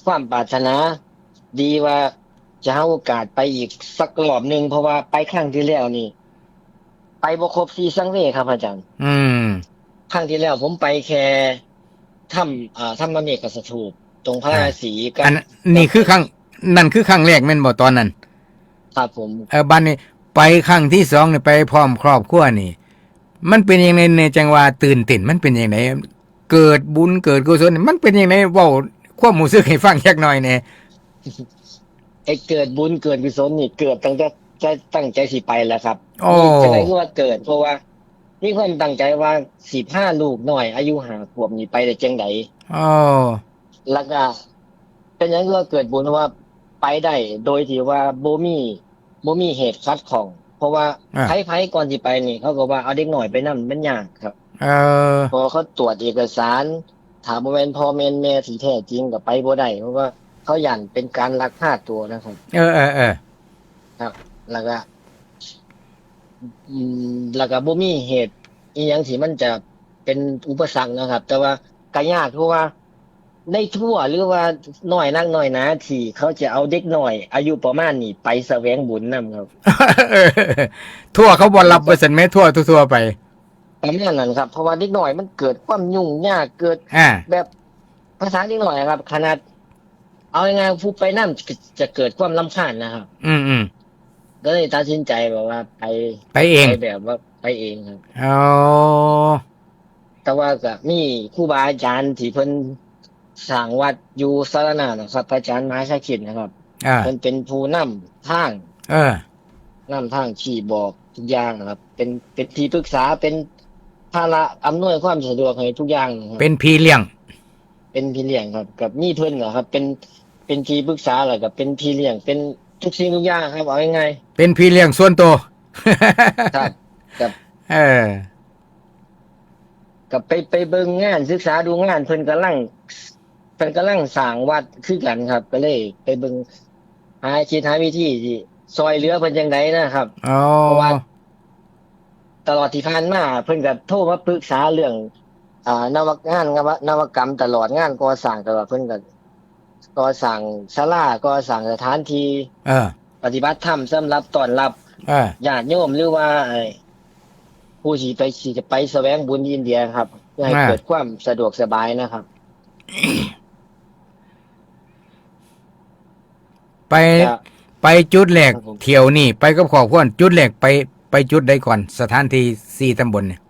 ความปรารถนาดีว่าจะหาโอกาสไปอีกสักรอบหนึ่ง เพราะว่าไปครั้งที่แล้วนี่ ไปบ่ครบสี่สังเวย์ครับอาจารย์ อืม ครั้งที่แล้วผมไปแค่ถ้ำ อ่า ถ้ำมะเมกขสถูป ตรงพาราณสี อ่า กับ อัน นี่คือครั้ง นั่นคือครั้งแรกแม่นบ่ตอนนั้น ครับผม เออ บัดนี้ไปครั้งที่สองนี่ไปพร้อมครอบครัวนี่ มันเป็นจั่งใดแหน่ จั่งว่าตื่นเต้น มันเป็นจั่งใด เกิดบุญเกิดกุศลนี่ มันเป็นจั่งใด เว้าความรู้สึกให้ฟังจักหน่อยแหน่ ไอ้เกิดบุญเกิดกุศลนี่เกิดตั้งแต่ ตั้ง ตั้งใจสิไปแล้วครับ โอ้ จั่งใดคือว่าเกิด เพราะว่ามีความตั้งใจว่าสิพาลูกน้อยอายุห้าขวบนี่ไปได้จั่งใด โอ้ แล้วก็เป็นหยังคือว่าเกิดบุญ เพราะว่าไปได้โดยที่ว่าบ่มี บ่มีเหตุขัดข้อง เพราะว่า อ่า ไผๆก่อนสิไปนี่ เขาก็ว่าเอาเด็กน้อยไปนำมันยากครับ เออ เพราะเขาตรวจเอกสาร ถ้าบ่แม่นพ่อแม่นแม่ที่แท้จริงก็ไปบ่ได้ เพราะว่าเขาย้านเป็นการลักพาตัวนะครับ เออ เออ เออ ครับ แล้วก็ อืม แล้วก็บ่มีเหตุอิหยังที่มันจะเป็นอุปสรรคนะครับ แต่ว่าก็ยาก เพราะว่าในทัวร์หรือว่าน้อยนักน้อยหนาที่เขาจะเอาเด็กน้อยอายุประมาณนี้ไปแสวงบุญนำครับ ทัวร์เขาบ่รับ ว่าซั่นแหม ทัวร์ทั่วๆไป ประมาณนั้นครับ เพราะว่าเด็กน้อยมันเกิดความยุ่งยาก เกิด อ่า แบบภาษาเด็กน้อยอะครับ ขนาด เอาง่ายๆ ผู้ไปนำจะ จะเกิดความรำคาญนะครับ อืม อืม ก็เลยตัดสินใจแบบว่าไป ไปเอง ไปแบบว่าไปเองครับ อ๋อ แต่ว่าก็มีครูบาอาจารย์ที่เพิ่นสร้างวัดอยู่สารนานะครับ พระอาจารย์มหาชาคริตนะครับ อ่า เพิ่นเป็นผู้นำทาง เออ นำทางชี้บอกทุกอย่างนะครับ เป็น เป็นที่ปรึกษา เป็นภาระอำนวยความสะดวกให้ทุกอย่างนะครับ เป็นพี่เลี้ยง เป็นพี่เลี้ยงครับ กับมีเพิ่นเหรอครับ เป็น เป็นที่ปรึกษา แล้วก็เป็นพี่เลี้ยง เป็นทุกสิ่งทุกอย่างครับ เอาง่ายๆ เป็นพี่เลี้ยงส่วนตัว ครับ ครับ เออ กับไป ไปเบิ่งงาน ศึกษาดูงาน เพิ่นกำลัง เพิ่นกำลังสร้างวัดคือกันครับ ก็เลยไปเบิ่ง หาคิดหาวิธีที่ซอยเหลือเพิ่นจั่งใดนะครับ อ๋อ เพราะว่าตลอดที่ผ่านมาเพิ่นก็โทรมาปรึกษาเรื่อง อ่า นวัต งานนวัต นวัตกรรมตลอด งานก่อสร้างตลอด เพิ่นก็ก่อสร้างศาลา ก่อสร้างสถานที่ เออ ปฏิบัติธรรมสำหรับต้อนรับ เออ ญาติโยม หรือว่า ไอ้ ผู้ที่ไป ที่จะไปแสวงบุญอินเดียครับ เพื่อให้ อ่า เกิดความสะดวกสบายนะครับ ไป ครับ ไปจุดแรก ครับผม เที่ยวนี่ไปกับครอบครัว จุดแรกไป ไปจุดใดก่อน สถานที่สี่ตำบลเนี่ย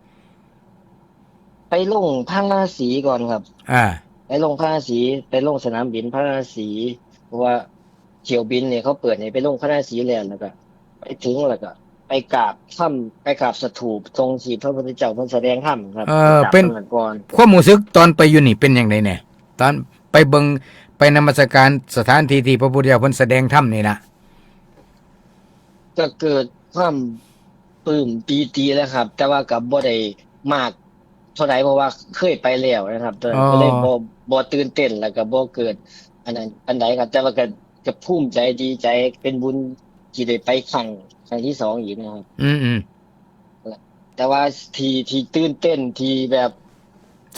ไปลงพาราสีก่อนครับ อ่า ไปลงพาราสี ไปลงสนามบินพาราสี เพราะว่าเที่ยวบินเนี่ยเขาเปิดให้ไปลงพาราสีแล้ว แล้วก็ไปถึงแล้วก็ไปกราบถ้ำ ไปกราบสถูปตรงที่พระพุทธเจ้าเพิ่นแสดงธรรมครับ เออ ไปกราบ เป็น ตรงนั้นก่อน ความรู้สึกตอนไปอยู่นี่เป็นจั่งใดแหน่ ตอนไปเบิ่ง ไปนมัสการสถานที่ที่พระพุทธเจ้าเพิ่นแสดงธรรมนี่นะ ก็เกิดความปลื้มปีติแล้วครับ แต่ว่าก็บ่ได้มากเท่าใด เพราะว่าเคยไปแล้วนะครับ ตอนนั้น อ๋อ ก็เลยบ่ บ่ตื่นเต้น แล้วก็บ่เกิดอันนั้นปานใดครับ แต่ว่าก็ ก็ภูมิใจดีใจ เป็นบุญที่ได้ไปครั้ง ครั้งที่สองอีกนะครับ อืม อืม แต่ว่าที่ ที่ตื่นเต้น ที่แบบ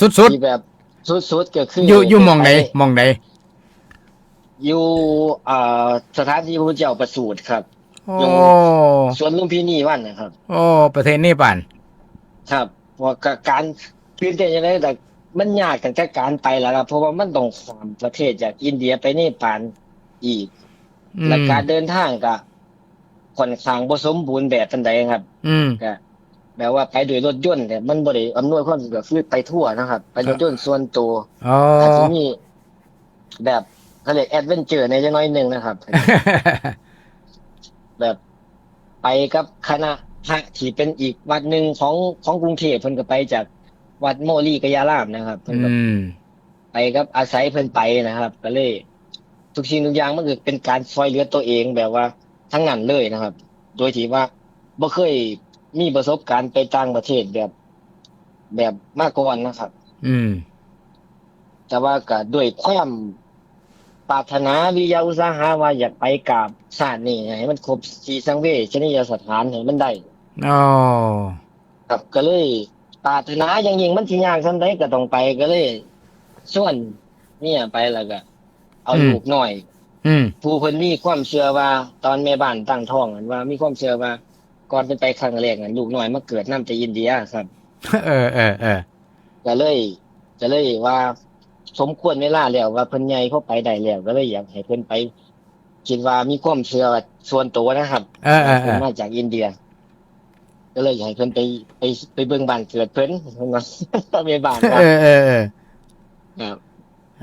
สุดๆ ที่แบบสุดๆ ก็คือ อยู่ อยู่หม่องใด ได้ไป หม่องใด อยู่ อ่า สถานที่พระพุทธเจ้าประสูติครับ โอ้ อยู่สวนลุมพินีวันนะครับ โอ้ ประเทศเนปาล ครับ เพราะว่าก็การตื่นเต้นจั่งใด แต่มันยากตั้งแต่การไปแล้วครับ เพราะว่ามันต้องข้ามประเทศจากอินเดียไปเนปาลอีก อืม และการเดินทางก็ค่อนข้างบ่สมบูรณ์แบบปานใดครับ อืม ก็แบบว่าไปด้วยรถยนต์เนี่ย มันบ่ได้อำนวยความสะดวก คือไปทัวร์นะครับ ไปรถยนต์ส่วนตัว อ๋อ อาจจะมีแบบ เขาเรียกแอดเวนเจอร์ในจักหน่อยหนึ่งนะครับ แบบไปกับคณะพระที่เป็นอีกวัดหนึ่งของ ของกรุงเทพฯ เพิ่นก็ไปจากวัดโมลีกยารามนะครับ เพิ่นก็ อืม ไปกับอาศัยเพิ่นไปนะครับ ก็เลย ทุกสิ่งทุกอย่างมันก็เป็นการซอยเหลือตัวเองแบบว่าทั้งนั้นเลยนะครับ โดยที่ว่าบ่เคยมีประสบการณ์ไปต่างประเทศแบบ แบบมาก่อนนะครับ อืม แต่ว่าก็ด้วยความปรารถนาวิริยะอุตสาหะว่าอยากไปกราบชาตินี้ให้มันครบสี่สังเวชนียสถานให้มันได้ อ๋อ ครับ ก็เลยปรารถนาอย่างยิ่ง มันสิยากส่ำใดก็ต้องไป ก็เลยชวนเมียไป แล้วก็เอา อืม ลูกน้อย อืม ผู้เพิ่นมีความเชื่อว่า ตอนแม่บ้านตั้งท้องนั้นว่ามีความเชื่อว่า ก่อนเพิ่นไปครั้งแรกนั้น ลูกน้อยมาเกิดนำแต่อินเดียครับ เออ เออ เออ ก็เลย ก็เลยว่าสมควรเวลาแล้ว ว่าเพิ่นใหญ่พอไปได้แล้ว ก็เลยอยากให้เพิ่นไป คิดว่ามีความเชื่อส่วนตัวนะครับ เออ เออ เออ เพิ่นมาจากอินเดีย ก็เลยอยากให้เพิ่นไป ไป ไปเบิ่งบ้านเกิดเพิ่น แม่บ้านว่า เออ เออ เออ ครับ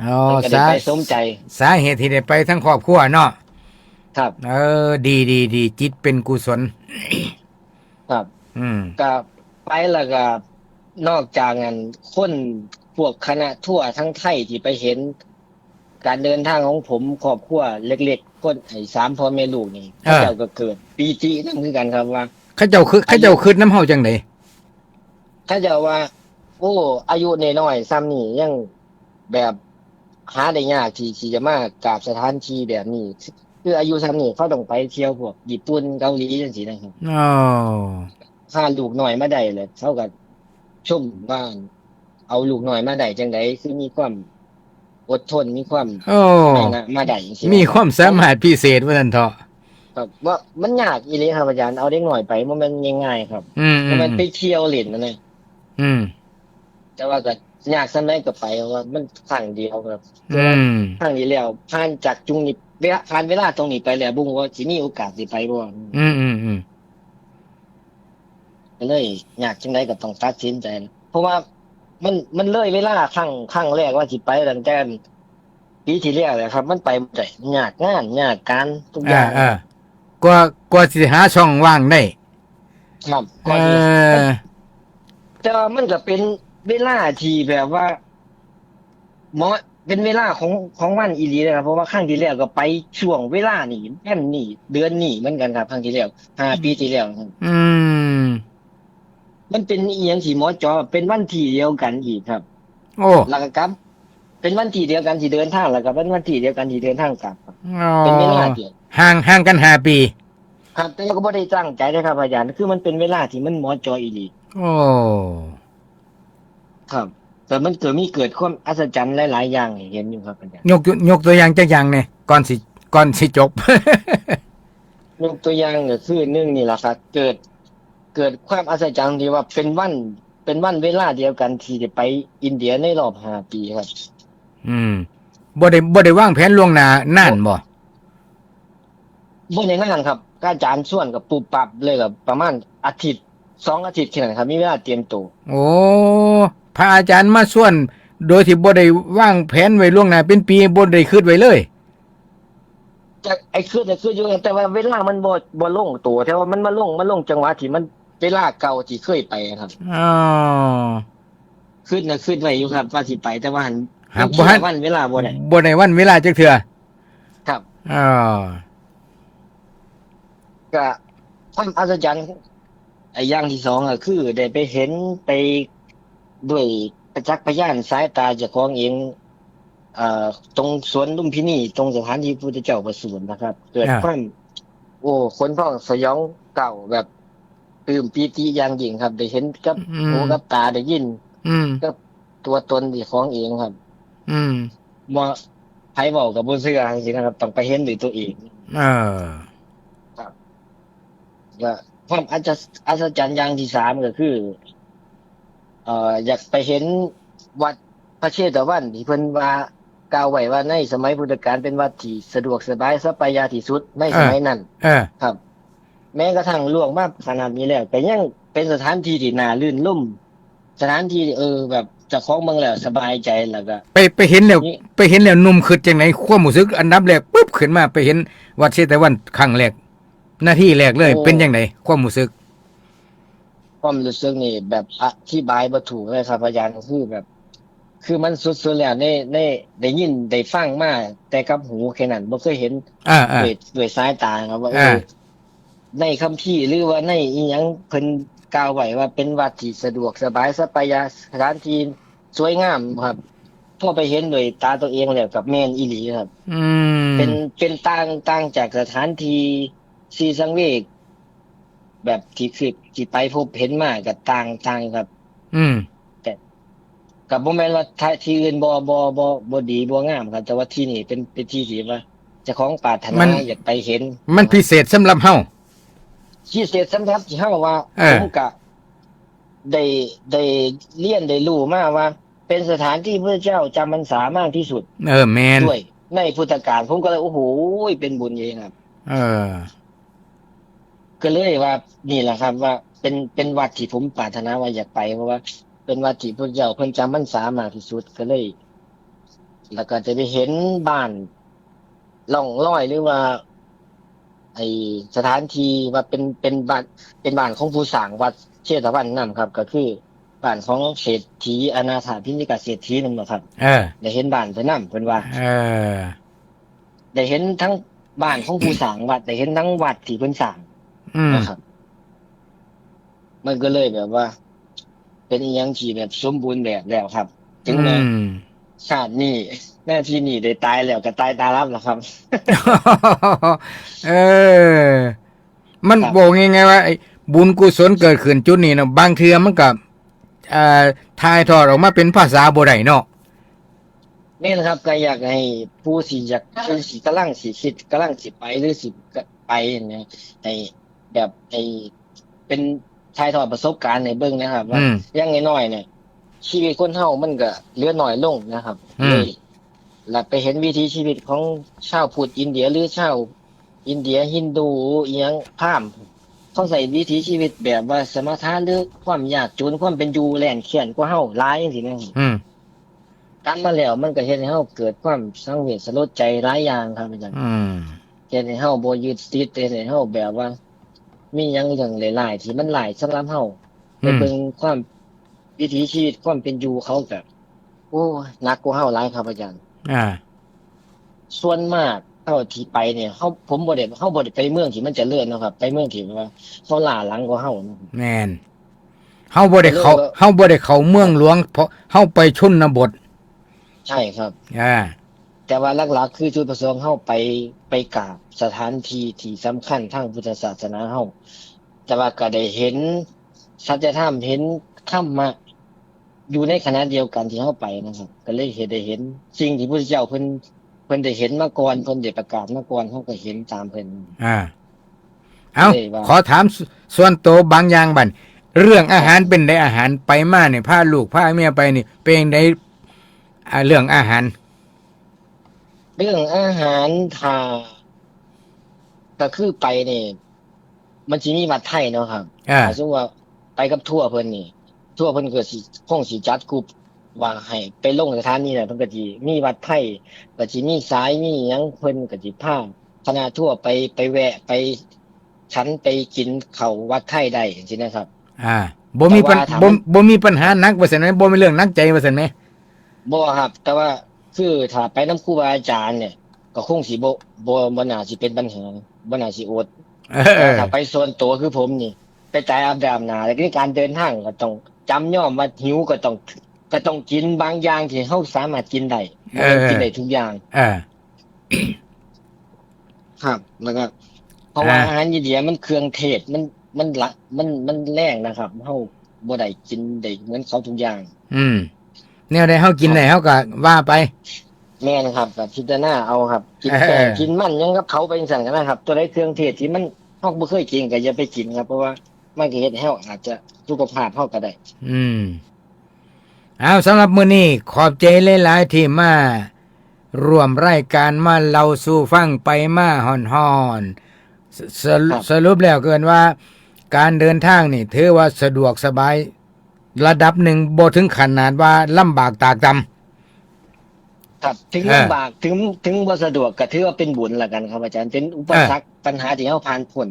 อ๋อ เพิ่นก็ได้ไป สา สมใจ สาเหตุที่ได้ไปทั้งครอบครัวเนาะ ครับ เออ ดี ดี ดี จิตเป็นกุศล ครับ อืม ก็ไปแล้วก็ นอกจากนั้น คนพวกคณะทัวร์ทั้งไทยที่ไปเห็น การเดินทางของผม ครอบครัวเล็กๆ คน ไอ้สามพ่อแม่ลูกนี่ เออ เขาเจ้าก็เกิดปีตินำคือกันครับว่า เขาเจ้าคือ อายุ เขาเจ้าคิดนำเฮาจั่งใด เขาเจ้าว่า โอ้ อายุน้อยๆ ส่ำนี้ยังแบบหาได้ยากที่ ที่จะมากราบสถานที่แบบนี้ คืออายุส่ำนี้เขาต้องไปเที่ยวพวกญี่ปุ่น เกาหลีจั่งซี้นะครับ อ๋อ พาลูกน้อยมาได้เลย เขาก็ชมว่าเอาลูกน้อยมาได้จั่งใด คือมีความอดทน มีความ โอ้ มานะ มาได้จั่งซี้ มีความสามารถพิเศษว่าซั่นเถาะ ครับ ว่ามันยากอีหลีครับอาจารย์ เอาเด็กน้อยไปบ่แม่นง่ายๆ ครับ อืม บ่แม่น อืม ไปเที่ยวเล่นนะ อืม แต่ว่าก็ยากส่ำใดก็ไป เพราะว่ามันครั้งเดียวครับ อืม ครั้งนี้แล้ว ผ่านจากจุงนี้ เวลา ผ่านเวลาตรงนี้ไปแล้ว บ่ฮู้ว่าสิมีโอกาสสิไปบ่ อืม อืม อืม ก็เลยยากจั่งใดก็ต้องตัดสินใจ เพราะว่ามัน มันเลยเวลาครั้ง ครั้งแรกว่าสิไปตั้งแต่ปีที่แล้วแหละครับ มันไปบ่ได้ ยากงาน ยากการ ทุกอย่าง อ่า อ่า กว่า กว่าสิหาช่องว่างได้ ครับ เออ ก็สิ แต่ว่ามันก็เป็นเวลาที่แบบว่า เหมาะ เป็นเวลาของ ของมันอีหลีเลยครับ เพราะว่าครั้งที่แล้วก็ไปช่วงเวลานี้ วันนี้ เดือนนี้เหมือนกันครับ ครั้งที่แล้ว ห้าปีที่แล้วครับ อืม มันเป็นอีหยังที่เหมาะเจาะ เป็นวันที่เดียวกันอีกครับ โอ้ แล้วก็กลับ เป็นวันที่เดียวกันที่เดินทาง แล้วก็เป็นวันที่เดียวกันที่เดินทางกลับครับ อ๋อ เป็นเวลาเดียว ห่างห่างกันห้าปี ครับ แต่ก็บ่ได้ตั้งใจนะครับอาจารย์ คือมันเป็นเวลาที่มันเหมาะเจาะอีหลี โอ้ ครับ แต่มันเกิดมีเกิดความอัศจรรย์หลายๆอย่างให้เห็นอยู่ครับอาจารย์ ยกยกตัวอย่างจักอย่างเนี่ยก่อนสิก่อนสิจบ ยกตัวอย่างก็คือหนึ่งนี่แหละครับ เกิด เกิดความอัศจรรย์ที่ว่าเป็นวัน เป็นวันเวลาเดียวกันที่จะไปอินเดียในรอบห้าปีครับ อืมบ่ได้บ่ได้วางแผนล่วงหน้านานบ่ บ่ได้นานครับ อาจารย์ชวนกับปุบปับเลยครับ ประมาณอาทิตย์สองอาทิตย์แค่นั้นครับ มีเวลาเตรียมตัว โอ้พระอาจารย์มาชวน โดยที่บ่ได้วางแผนไว้ล่วงหน้าเป็นปีบ่ได้คิดไว้เลย จะไอ้คิดแต่คิดอยู่ แต่ว่าเวลามันบ่บ่ลงตัว แต่ว่ามันมาลงมาลงจังหวะที่มันเวลาเก่าที่เคยไปครับ อ๋อ คิดนะคิดไว้อยู่ครับ ว่าสิไป แต่ว่าหัน หากบ่หัน วันเวลาบ่ได้ บ่ได้วันเวลาจักเทื่อ ครับ อ่า ก็ความอัศจรรย์ไอ้อย่างที่สองก็คือได้ไปเห็นไปด้วยประจักษ์พยานสายตาเจ้าของเอง เอ่อ ตรงสวนลุมพินี ตรงสถานที่พุทธเจ้าประสูตินะครับ เกิด อ่า ความ โอ้ ขนพองสยองเกล้าแบบปลื้มปีติอย่างยิ่งครับ ได้เห็นกับ อืม หูกับตาได้ยิน อืม กับตัวตนเจ้าของเองครับ อืม บ่ไผเว้ากับบ่เชื่อจังซี่นะครับ ต้องไปเห็นด้วยตัวเอง เออ ครับ ก็ความอัศอัศจรรย์อย่างที่สามก็คือ เอ่อ อยากไปเห็นวัดพระเชตวันที่เพิ่นว่ากล่าวไว้ว่าในสมัยพุทธกาลเป็นวัดที่สะดวกสบายสัปปายาที่สุดในสมัยนั้น เออ ครับ แม้กระทั่งล่วงมาขนาดนี้แล้วก็ยังเป็นสถานที่ที่น่ารื่นรมย์ สถานที่ เออ แบบเจ้าของเบิ่งแล้วสบายใจ แล้วก็ ไปไปเห็นแล้ว นี่ ไปเห็นแล้วหนุ่มคิดจังได๋ความรู้สึกอันดับแรกปุ๊บขึ้นมาไปเห็นวัดเชตวันครั้งแรก นาทีแรกเลย โอ้ เป็นจังได๋ความรู้สึก ความรู้สึกนี่แบบอธิบายบ่ถูกเลยครับอาจารย์ คือแบบ คือมันสุดๆแล้วในในได้ยินได้ฟังมาแต่กับหูแค่นั้น บ่เคยเห็น อ่าอ่า ด้วยด้วยสายตาครับว่า เออ อ่า ในคัมภีร์หรือว่าในอีหยังเพิ่นกล่าวไว้ว่าเป็นวัดที่สะดวกสบายสัปปายาสถานที่สวยงามครับ พอไปเห็นด้วยตาตัวเองแล้วกับแม่นอีหลีครับ อืม เป็นเป็นต่างต่างจากสถานที่สี่สังเวชแบบที่คือที่ไปพบเห็นมากับต่างต่างครับ อืม แต่กับบ่แม่นว่าที่ที่อื่นบ่บ่บ่บ่ดีบ่งามครับ แต่ว่าที่นี่เป็นเป็นที่ที่ว่าเจ้าของปรารถ มั นาน อยากไปเห็น มันพิเศษสำหรับเฮา พิเศษสำหรับที่เฮาว่า เออ ผมกะได้ได้เรียนได้รู้มาว่า เป็นสถานที่พระเจ้าจำพรรษามากที่สุด เออแมน ด้วยในพุทธกาล ผมก็เลยโอ้โหเป็นบุญเองครับ เออ ก็เลยว่านี่แหละครับ ว่าเป็นเป็นวัดที่ผมปรารถนาว่าอยากไป เพราะว่าเป็นวัดที่พระเจ้าเพิ่นจำพรรษามากที่สุดก็เลย แล้วก็จะไปเห็นบ้านร่องรอยหรือว่า ไอสถานที่ว่าเป็นเป็นบ้านเป็นบ้านของผู้สร้างวัดเชตวันนั่นครับ ก็คือบ้านของเศรษฐีอนาถาพิณฑิกเศรษฐีนั่นนะครับ เออ ได้เห็นบ้านเพิ่นนำเพิ่นว่า เออ ได้เห็นทั้งบ้านของผู้สร้างวัด ได้เห็นทั้งวัดที่เพิ่นสร้าง อืม นะครับ มันก็เลยแบบว่า เป็นอีหยังที่แบบสมบูรณ์แบบแล้วครับ ถึงแม้ อืม ชาตินี้หน้าที่นี้ได้ตายแล้วก็ตายตาลับแล้วครับ เออ มัน ครับ บอกง่ายๆว่าไอ้บุญกุศลเกิดขึ้นจุดนี้นะบางเทื่อมันก็อ่าถ่ายทอดออกมาเป็นภาษาบ่ได้เนาะ นี่นะครับ ก็อยากให้ผู้สิอยากผู้สิกำลังสิคิดกำลังสิไปหรือสิไปเนี่ยให้แบบให้เป็นถ่ายทอดประสบการณ์ให้เบิ่งนะครับ ว่า อืม อย่างน้อยๆเนี่ย ชีวิตคนเฮามันก็เหลือน้อยลงนะครับ อืม เลยแล้วไปเห็นวิถีชีวิตของชาวพุทธอินเดียหรือชาวอินเดียฮินดูอีหยังพราหมณ์เขาใช้วิถีชีวิตแบบว่าสมถะหรือความยากจนความเป็นอยู่แร้นแค้นกว่าเฮาหลายจังซี่นะครับ อืม กลับมาแล้วมันก็เฮ็ดให้เฮาเกิดความสังเวชสลดใจหลายอย่างครับอาจารย์ อืม เฮ็ดให้เฮาบ่ยึดติด เฮ็ดให้เฮาแบบว่า มีหยังเรื่องหลายๆที่มันหลายสำหรับเฮา อื ไป ม เบิ่งความวิถีชีวิตความเป็นอยู่เขาก็โอ้ยหนักกว่าเฮาหลายครับอาจารย์ อ่า ส่วนมากเท่าที่ไปเนี่ยเฮาผมบ่ได้เฮาบ่ได้ไปเมืองที่มันเจริญเนาะครับ ไปเมืองที่แบบว่าเขาล้าหลังกว่าเฮาเนาะ แมนเฮาบ่ได้เข้า เออ เฮาบ่ได้เข้าเมืองหลวง เพราะเฮาไปชนบท ใช่ครับ อ่า แต่ว่าหลักๆ คือจุดประสงค์เฮาไป ไปกราบสถานที่ที่สำคัญทางพุทธศาสนาเฮา แต่ว่าก็ได้เห็นสัจธรรม เห็นธรรมะ อยู่ในขณะเดียวกันที่เฮาไปนะครับ ก็เลยเห็น ได้เห็นสิ่งที่พุทธเจ้าเพิ่น เพิ่นได้เห็นมาก่อน เพิ่นได้ประกาศมาก่อน เฮาก็เห็นตามเพิ่น อ่า เอ้า เลยว่า ขอถามส- ส่วนตัวบางอย่างบัด เรื่องอาหารเป็นได อาหารไปมาเนี่ย พาลูกพาเมียไปนี่ เป็นได อ่า เรื่องอาหาร เรื่องอาหาร ถ้า ก็คือไปนี่ มันสิมีวัดไทยเนาะครับ อ่า ถ้าสมมุติว่าไปกับทัวร์เพิ่นนี่ ทัวร์เพิ่นก็สิ คงสิจัดกลุ่มว่าให้ไปลงสถานีนั้น เพิ่นก็สิมีวัดไทย ก็สิมีสาย มีหยัง เพิ่นก็สิพาคณะทัวร์ไป ไปแวะ ไปฉัน ไปกินข้าววัดไทยได้จังซี้นะครับ อ่า บ่มีปัญ- แต่ว่าถ้า บ่- มัน บ่มีปัญหาหนักว่าซั่นแหม บ่มีเรื่องหนักใจว่าซั่นแหม บ่ครับ แต่ว่าคือถ้าไปนำครูบาอาจารย์เนี่ย ก็คงสิบ่- บ่- บ่น่าสิเป็นปัญหา บ่น่าสิอด เออ แต่ว่าถ้าไปส่วนตัวคือผมนี่ ไปตายอาบน้ำหน้า แล้วในการเดินทางก็ต้องจำยอมว่าหิวก็ต้อง ก็ต้องกินบางอย่างที่เฮาสามารถกินได้ เออ บ่แม่นกินได้ทุกอย่าง เออ ครับ แล้วก็ เพราะว่า อ่า อาหารอินเดียมันเครื่องเทศ มัน- มันละ- มัน- มันแรงนะครับ เฮาบ่ได้กินได้เหมือนเขาทุกอย่าง อืม แนวใดเฮากินได้ ครับ เฮาก็ว่าไป แม่นครับ ก็พิจารณาเอาครับ กินแป้ง เออ กินมันหยังกับเขาไปจังซั่นก็ได้ครับ ตัวใดเครื่องเทศที่มัน เฮาบ่เคยกินก็อย่าไปกินครับ เพราะว่ามันก็เฮ็ดให้เฮาอาจจะสุขภาพเฮาก็ได้ อืม เอา สำหรับมื้อนี้ขอบใจหลายๆ ที่มาร่วมรายการ มาเล่าสู่ฟัง ไปมาฮ้อนๆ ส- ส- ครับ สรุปแล้วก็เอิ้นว่า การเดินทางนี่ถือว่าสะดวกสบายระดับหนึ่ง บ่ถึงขนาดว่าลำบากตากตำ ครับ ถึง เออ ลำบาก ถึง- ถึงบ่สะดวกก็ถือว่าเป็นบุญละกันครับอาจารย์ เป็นอุปสรรค เออ ปัญหาที่เฮาผ่านพ้น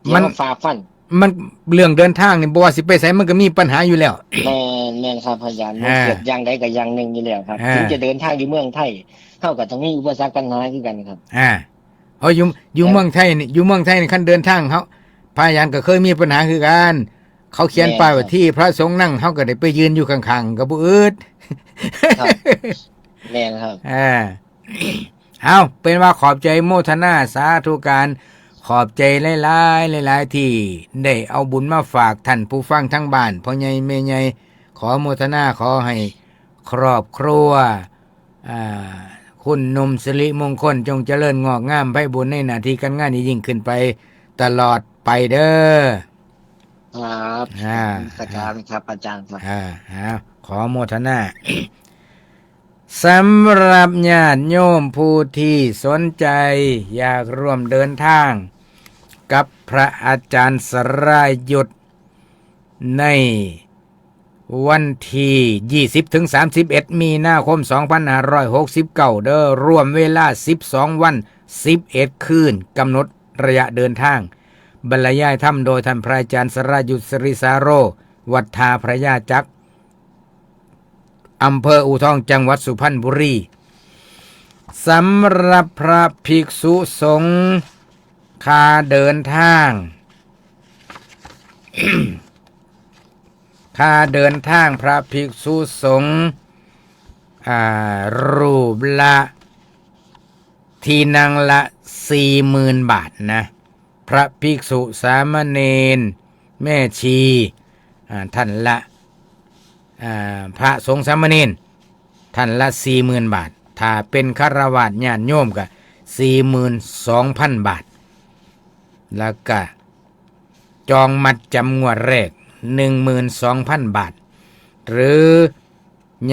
ที่ มัน เฮาฝ่าฟัน มัน เรื่องเดินทางนี่ บ่ว่าสิไปไสมันก็มีปัญหาอยู่แล้ว แม่น- แม่นครับอาจารย์ มัน อ่า เกิดอย่างใดก็อย่างหนึ่งอยู่แล้วครับ อ่า ถึงจะเดินทางอยู่เมืองไทย เฮาก็ต้องมีอุปสรรคปัญหาคือกันครับ อ่า เอา อยู่- อยู่ ครับ เมืองไทยนี่ อยู่เมืองไทยนี่ คันเดินทาง เฮา- พระอาจารย์ก็เคยมีปัญหาคือกัน เขาเขียนป้ายว่า แม่นครับ ที่พระสงฆ์นั่ง เฮาก็ได้ไปยืนอยู่ข้างๆ ก็บ่อึด ครับ แม่นครับ อ่า เอา เป็นว่าขอบใจโมทนาสาธุการ ขอบใจหลายๆ หลายๆ ที่ได้เอาบุญมาฝากท่านผู้ฟังทั้งบ้าน พ่อใหญ่แม่ใหญ่ ขอโมทนา ขอให้ครอบครัว อ่า คุณหนุ่มสิริมงคล จงเจริญงอกงามไพบูลย์ในหน้าที่การงานยิ่งขึ้นไปตลอดไปเด้อ ครับ อ่า นมัสการครับอาจารย์ครับ อ่า อ่า ขอโมทนา สำหรับญาติโยมผู้ที่สนใจอยากร่วมเดินทางกับพระอาจารย์สรายุทธในวันที่ยี่สิบถึงสามสิบเอ็ดมีนาคมสองพันห้าร้อยหกสิบเก้าเด้อ รวมเวลาสิบสองวันสิบเอ็ดคืน กำหนดระยะเดินทาง บรรยายธรรมโดยท่านพระอาจารย์สรายุทธ สิริสาโร วัดท่าพระยาจักร อำเภออู่ทอง จังหวัดสุพรรณบุรี สำหรับพระภิกษุสงฆ์ ค่าเดินทาง ค่าเดินทางพระภิกษุสงฆ์ อ่า รูปละ ที่นั่งละสี่หมื่นบาทนะ พระภิกษุสามเณร แม่ชี อ่า ท่านละ อ่า พระสงฆ์สามเณร ท่านละสี่หมื่นบาท ถ้าเป็นฆราวาสญาติโยมก็สี่หมื่นสองพันบาท แล้วก็จองมัดจำงวดแรกหนึ่งหมื่นสองพันบาท หรือ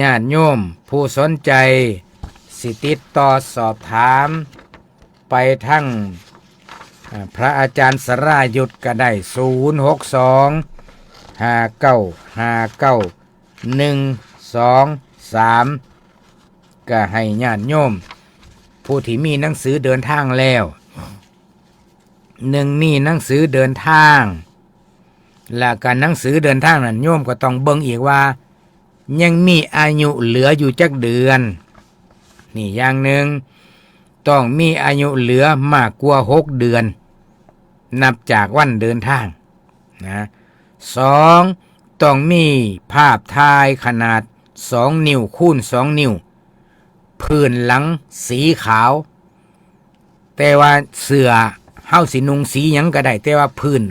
ญาติโยมผู้สนใจสิติดต่อสอบถามไปทาง อ่า พระอาจารย์สรายุทธก็ได้ ศูนย์หกสอง ห้าเก้าห้าเก้า หนึ่งสองสาม ก็ให้ญาติโยมผู้ที่มีหนังสือเดินทางแล้ว หนึ่งมีหนังสือเดินทาง และก็หนังสือเดินทางนั้นโยมก็ต้องเบิ่งอีกว่า ยังมีอายุเหลืออยู่จักเดือน นี่อย่างหนึ่ง ต้องมีอายุเหลือมากกว่าหกเดือน นับจากวันเดินทางนะ สอง ต้องมีภาพถ่ายขนาดสองนิ้วคูณสองนิ้ว พื้นหลังสีขาว แต่ว่าเสื้อเฮาสินุ่งสีหยังก็ได้ แต่ว่าพื้น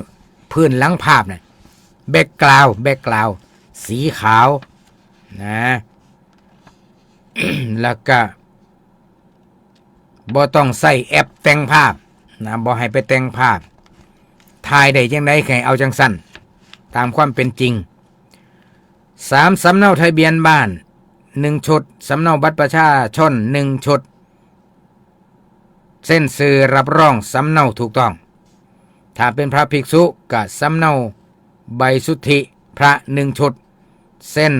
พื้นหลังภาพน่ะ แบ็กกราวด์ แบ็กกราวด์ สีขาวนะ แล้วก็บ่ต้องใส่แอปแต่งภาพนะ บ่ให้ไปแต่งภาพ ถ่ายได้จังได๋ ให้เอาจังซั่น ตามความเป็นจริง สาม สำเนาทะเบียนบ้าน หนึ่ง ชุด สำเนาบัตรประชาชน หนึ่ง ชุด เซ็นชื่อรับรองสำเนาถูกต้อง ถ้าเป็นพระภิกษุก็สำเนาใบสุทธิพระ หนึ่ง ชุด เซ็น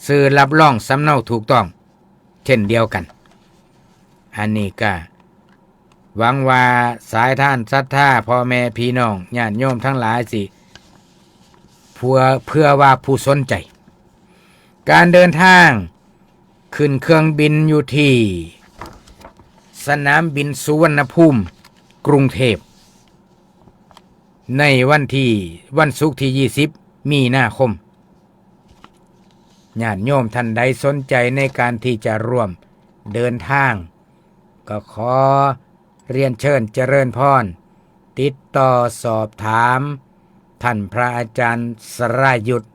ชื่อรับรองสำเนาถูกต้อง เช่นเดียวกัน อันนี้ก็หวังว่าสายทานศรัทธาพ่อแม่พี่น้องญาติโยมทั้งหลายสิ เพื่อ เพื่อว่าผู้สนใจ การเดินทางขึ้นเครื่องบินอยู่ที่สนามบินสุวรรณภูมิ กรุงเทพฯ ในวันที่ วันศุกร์ที่ ยี่สิบ มีนาคม ญาติโยมท่านใดสนใจในการที่จะร่วมเดินทาง ก็ขอเรียนเชิญเจริญพร ติดต่อสอบถามท่านพระอาจารย์สรายุทธ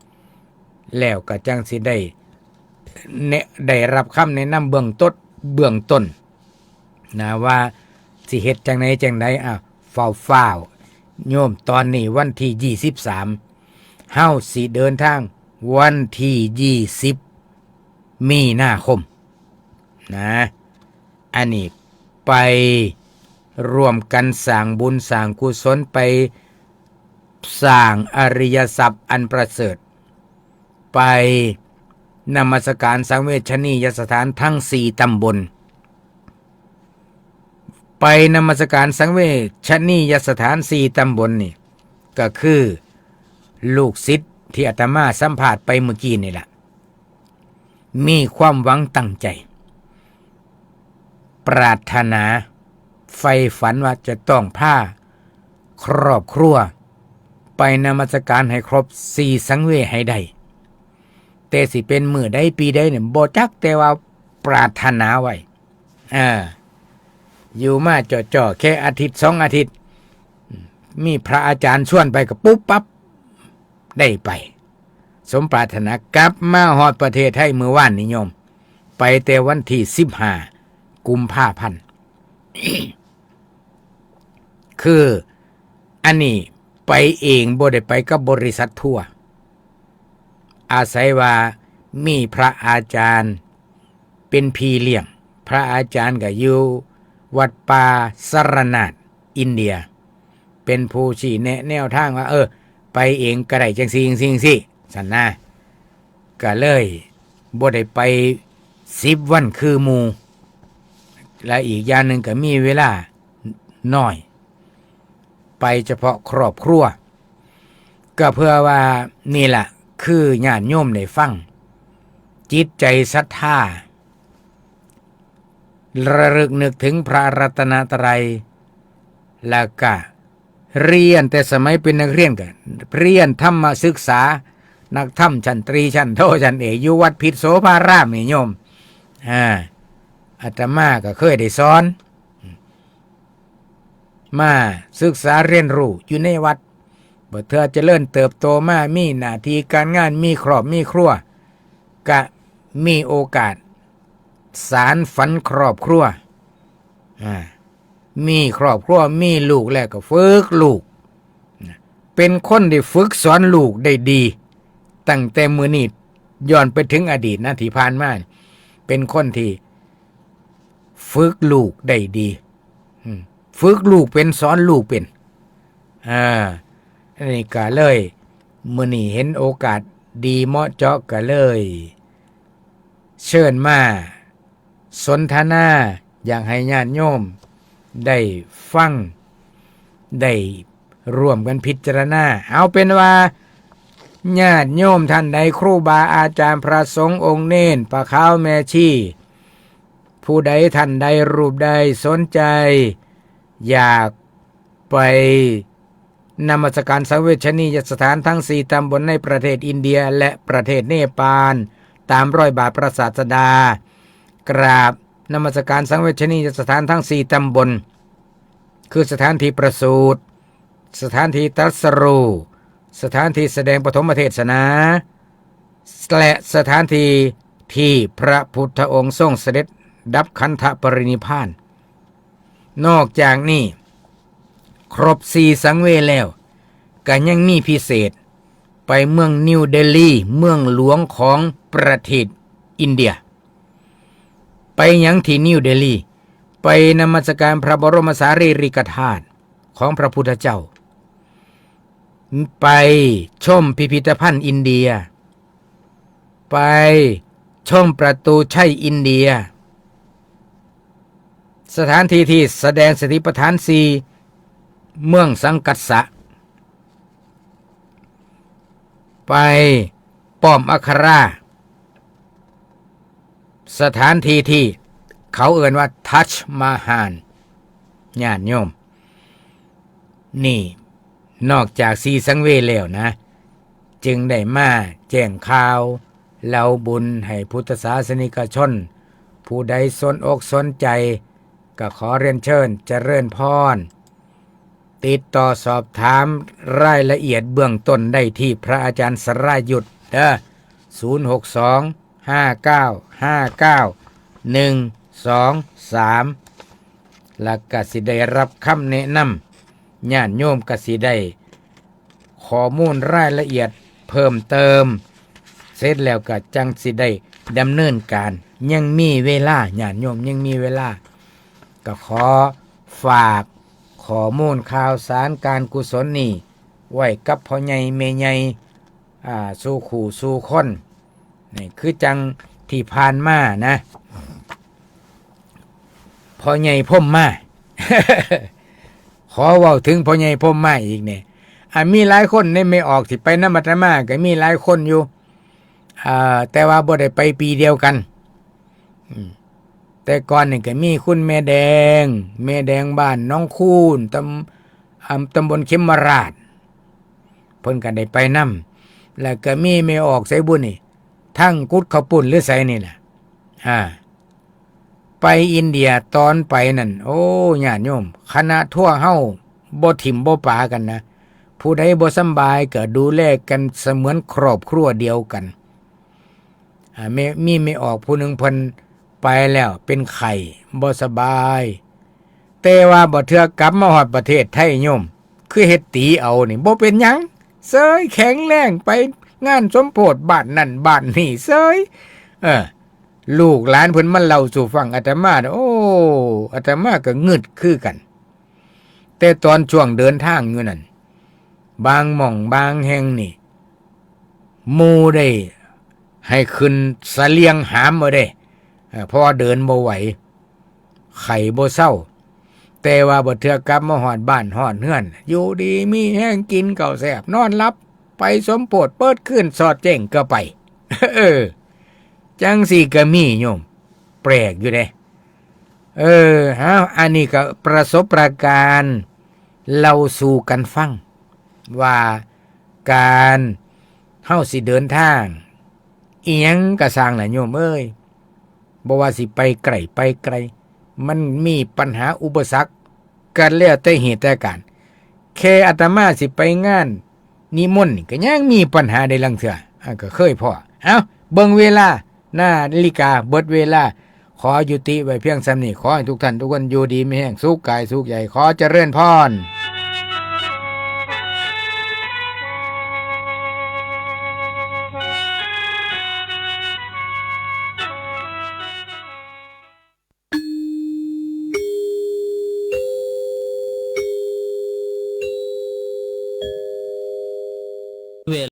แล้วก็จั่งสิได้ แนะ ได้รับคำแนะนำเบื้องต้น เบื้องต้นนะ ว่าสิเฮ็ดจั่งใดจั่งใด อ่ะ ฟ้าวๆ โยม ตอนนี้วันที่ ยี่สิบสาม เฮาสิเดินทางวันที่ ยี่สิบ มีนาคมนะ อันนี้ไปร่วมกันสร้างบุญสร้างกุศล ไปสร้างอริยทรัพย์อันประเสริฐ ไปนมัสการสังเวชนียสถานทั้งสี่ตำบล ไปนมัสการสังเวชนียสถานสี่ตำบลนี่ ก็คือลูกศิษย์ที่อาตมาสัมภาษณ์ไปเมื่อกี้นี่แหละ มีความหวังตั้งใจ ปรารถนาใฝ่ฝันว่าจะต้องพาครอบครัว ไปนมัสการให้ครบสี่สังเวชให้ได้ แต่สิเป็นมื้อใดปีใดเนี่ยบ่จัก แต่ว่าปรารถนาไว้ อ่า อยู่มาจ่อๆ แค่อาทิตย์สองอาทิตย์ มีพระอาจารย์ชวนไปก็ปุ๊บปั๊บ ได้ไป สมปรารถนากลับมาฮอดประเทศไทยมื้อวานนี้โยม ไปแต่วันที่ สิบห้า กุมภาพันธ์ คืออันนี้ไปเอง บ่ได้ไปกับบริษัททัวร์ อาศัยว่ามีพระอาจารย์เป็นพี่เลี้ยง พระอาจารย์ก็อยู่วัดป่าสะระนาด อินเดีย เป็นผู้ชี้แนะแนวทางว่า เออ ไปเองก็ได้จั่งซี้จั่งซี้จั่งซี้ ซั่นนะ ก็เลยบ่ได้ไปสิบวันคือหมู่ และอีกอย่างหนึ่งก็มีเวลาน้อย ไปเฉพาะครอบครัว ก็เพื่อว่านี่ล่ะ คือญาติโยมได้ฟัง จิตใจศรัทธา ระลึกนึกถึงพระรัตนตรัย แล้วก็เรียนแต่สมัยเป็นนักเรียนก็เรียนธรรมศึกษา นักธรรมชั้นตรีชั้นโทชั้นเอก อยู่วัดพิษโสภารามนี่โยม อ่า อาตมาก็เคยได้สอน มาศึกษาเรียนรู้อยู่ในวัด บัดเทื่อเจริญเติบโตมา มีหน้าที่การงาน มีครอบมีครัว ก็มีโอกาสสานฝันครอบครัว อ่า มีครอบครัว มีลูกแล้วก็ฝึกลูก เป็นคนที่ฝึกสอนลูกได้ดี ตั้งแต่มื้อนี้ย้อนไปถึงอดีตนะ ที่ผ่านมา เป็นคนที่ฝึกลูกได้ดี อืม ฝึกลูกเป็น สอนลูกเป็น อ่า อันนี้ก็เลย มื้อนี้เห็นโอกาสดีเหมาะเจาะก็เลย เชิญมาสนทนา อยากให้ญาติโยมได้ฟัง ได้ร่วมกันพิจารณา เอาเป็นว่า ญาติโยมท่านใด ครูบาอาจารย์ พระสงฆ์องค์เณร ป้าขาวแม่ชี ผู้ใดท่านใดรูปใดสนใจ อยากไปนมัสการสังเวชนียสถานทั้งสี่ตำบลในประเทศอินเดียและประเทศเนปาล ตามรอยบาทพระศาสดา กราบนมัสการสังเวชนียสถานทั้งสี่ตำบล คือสถานที่ประสูติ สถานที่ตรัสรู้ สถานที่แสดงปฐมเทศนา และสถานที่ที่พระพุทธองค์ทรงเสด็จดับขันธปรินิพพาน นอกจากนี้ ครบสี่สังเวชแล้ว ก็ยังมีพิเศษ ไปเมืองนิวเดลี เมืองหลวงของประเทศอินเดีย ไปหยังที่นิวเดลี ไปนมัสการพระบรมสารีริกธาตุของพระพุทธเจ้า ไปชมพิพิธภัณฑ์อินเดีย ไปชมประตูชัยอินเดีย สถานที่ที่แสดงสติปัฏฐานสี่ เมืองสังกัสสะ ไปป้อมอัครา สถานที่ที่เขาเอ่นว่าทัชมาฮาล ญาติโยม นี่ นอกจากสี่สังเวชแล้วนะ จึงได้มาแจ้งข่าวเล่าบุญให้พุทธศาสนิกชน ผู้ใดสนอกสนใจ ก็ขอเรียนเชิญเจริญพร ติดต่อสอบถามรายละเอียดเบื้องต้นได้ที่พระอาจารย์สรายุทธเด้อ ศูนย์หกสอง ห้าเก้า ห้าเก้า หนึ่งสองสาม แล้วก็สิได้รับคำแนะนำ ญาติโยมก็สิได้ข้อมูลรายละเอียดเพิ่มเติม เสร็จแล้วก็จั่งสิได้ดำเนินการ ยังมีเวลา ญาติโยมยังมีเวลา ก็ขอฝากข้อมูลข่าวสารการกุศลนี่ ไว้กับพ่อใหญ่แม่ใหญ่ อ่า สู่คู่สู่คน นี่คือจั่งที่ผ่านมานะ พ่อใหญ่พรหมมา ขอเว้าถึงพ่อใหญ่พรหมมาอีกเนี่ย อ่ะ มีหลายคนในแม่ออกที่ไปนำอาตมาก็มีหลายคนอยู่ อ่า แต่ว่าบ่ได้ไปปีเดียวกัน อืม แต่ก่อนนี่ก็มีคุณแม่แดง แม่แดงบ้านหนองคูน ตำ อ่า ตำบลเขมราฐ เพิ่นก็ได้ไปนำ แล้วก็มีแม่ออกไสบุญนี่ ทั้งกุดข้าวปุ้นหรือไสนี่แหละ อ่า ไปอินเดียตอนไปนั่น โอ้ ญาติโยม คณะทัวร์เฮาบ่ถิ่มบ่ปากันนะ ผู้ใดบ่สำบายก็ดูแลกันเสมือนครอบครัวเดียวกัน อ่า แม่ มีแม่ออกผู้หนึ่งเพิ่นไปแล้วเป็นไข้บ่สบาย แต่ว่าบ่เทื่อกลับมาฮอดประเทศไทยโยม คือเฮ็ดตีเอานี่ บ่เป็นหยัง เซยแข็งแรง ไปงานสมโภชบ้านนั่นบ้านนี่เซย เออ ลูกหลานเพิ่นมาเล่าสู่ฟังอาตมาน่ะ โอ้ อาตมาก็งึดคือกัน แต่ตอนช่วงเดินทางอยู่นั่น บางหม่องบางแห่งนี่ หมู่ได้ให้ขึ้นเสลียงหามเอาเด้ เอ่อ เพราะว่าเดินบ่ไหว ไข้บ่เซา แต่ว่าบ่เทื่อกลับมาฮอดบ้านฮอดเฮือน อยู่ดีมีแฮง กินข้าวแซ่บ นอนหลับ ไปสมโภชเปิดคืนสอดแจ้งก็ไป เออ จั่งซี้ก็มีโยม แปลกอยู่เด้ เออ เอา อันนี้ก็ประสบการณ์เล่าสู่กันฟัง ว่าการเฮาสิเดินทาง อิหยังก็ซ่างล่ะโยมเอ้ย บ่ว่าสิไปใกล้ไปไกล มันมีปัญหาอุปสรรค ก็แล้วแต่เหตุแต่การณ์ แค่อาตมาสิไปงานนิมนต์นี่ก็ยังมีปัญหาได้ลางเทื่อ อ่ะ ก็เคยพ้อ เอ้า เบิ่งเวลา นาฬิกาเบิดเวลา ขอยุติไว้เพียงส่ำนี้ ขอให้ทุกท่านทุกคนอยู่ดีมีแฮง สุขกายสุขใจ ขอเจริญพร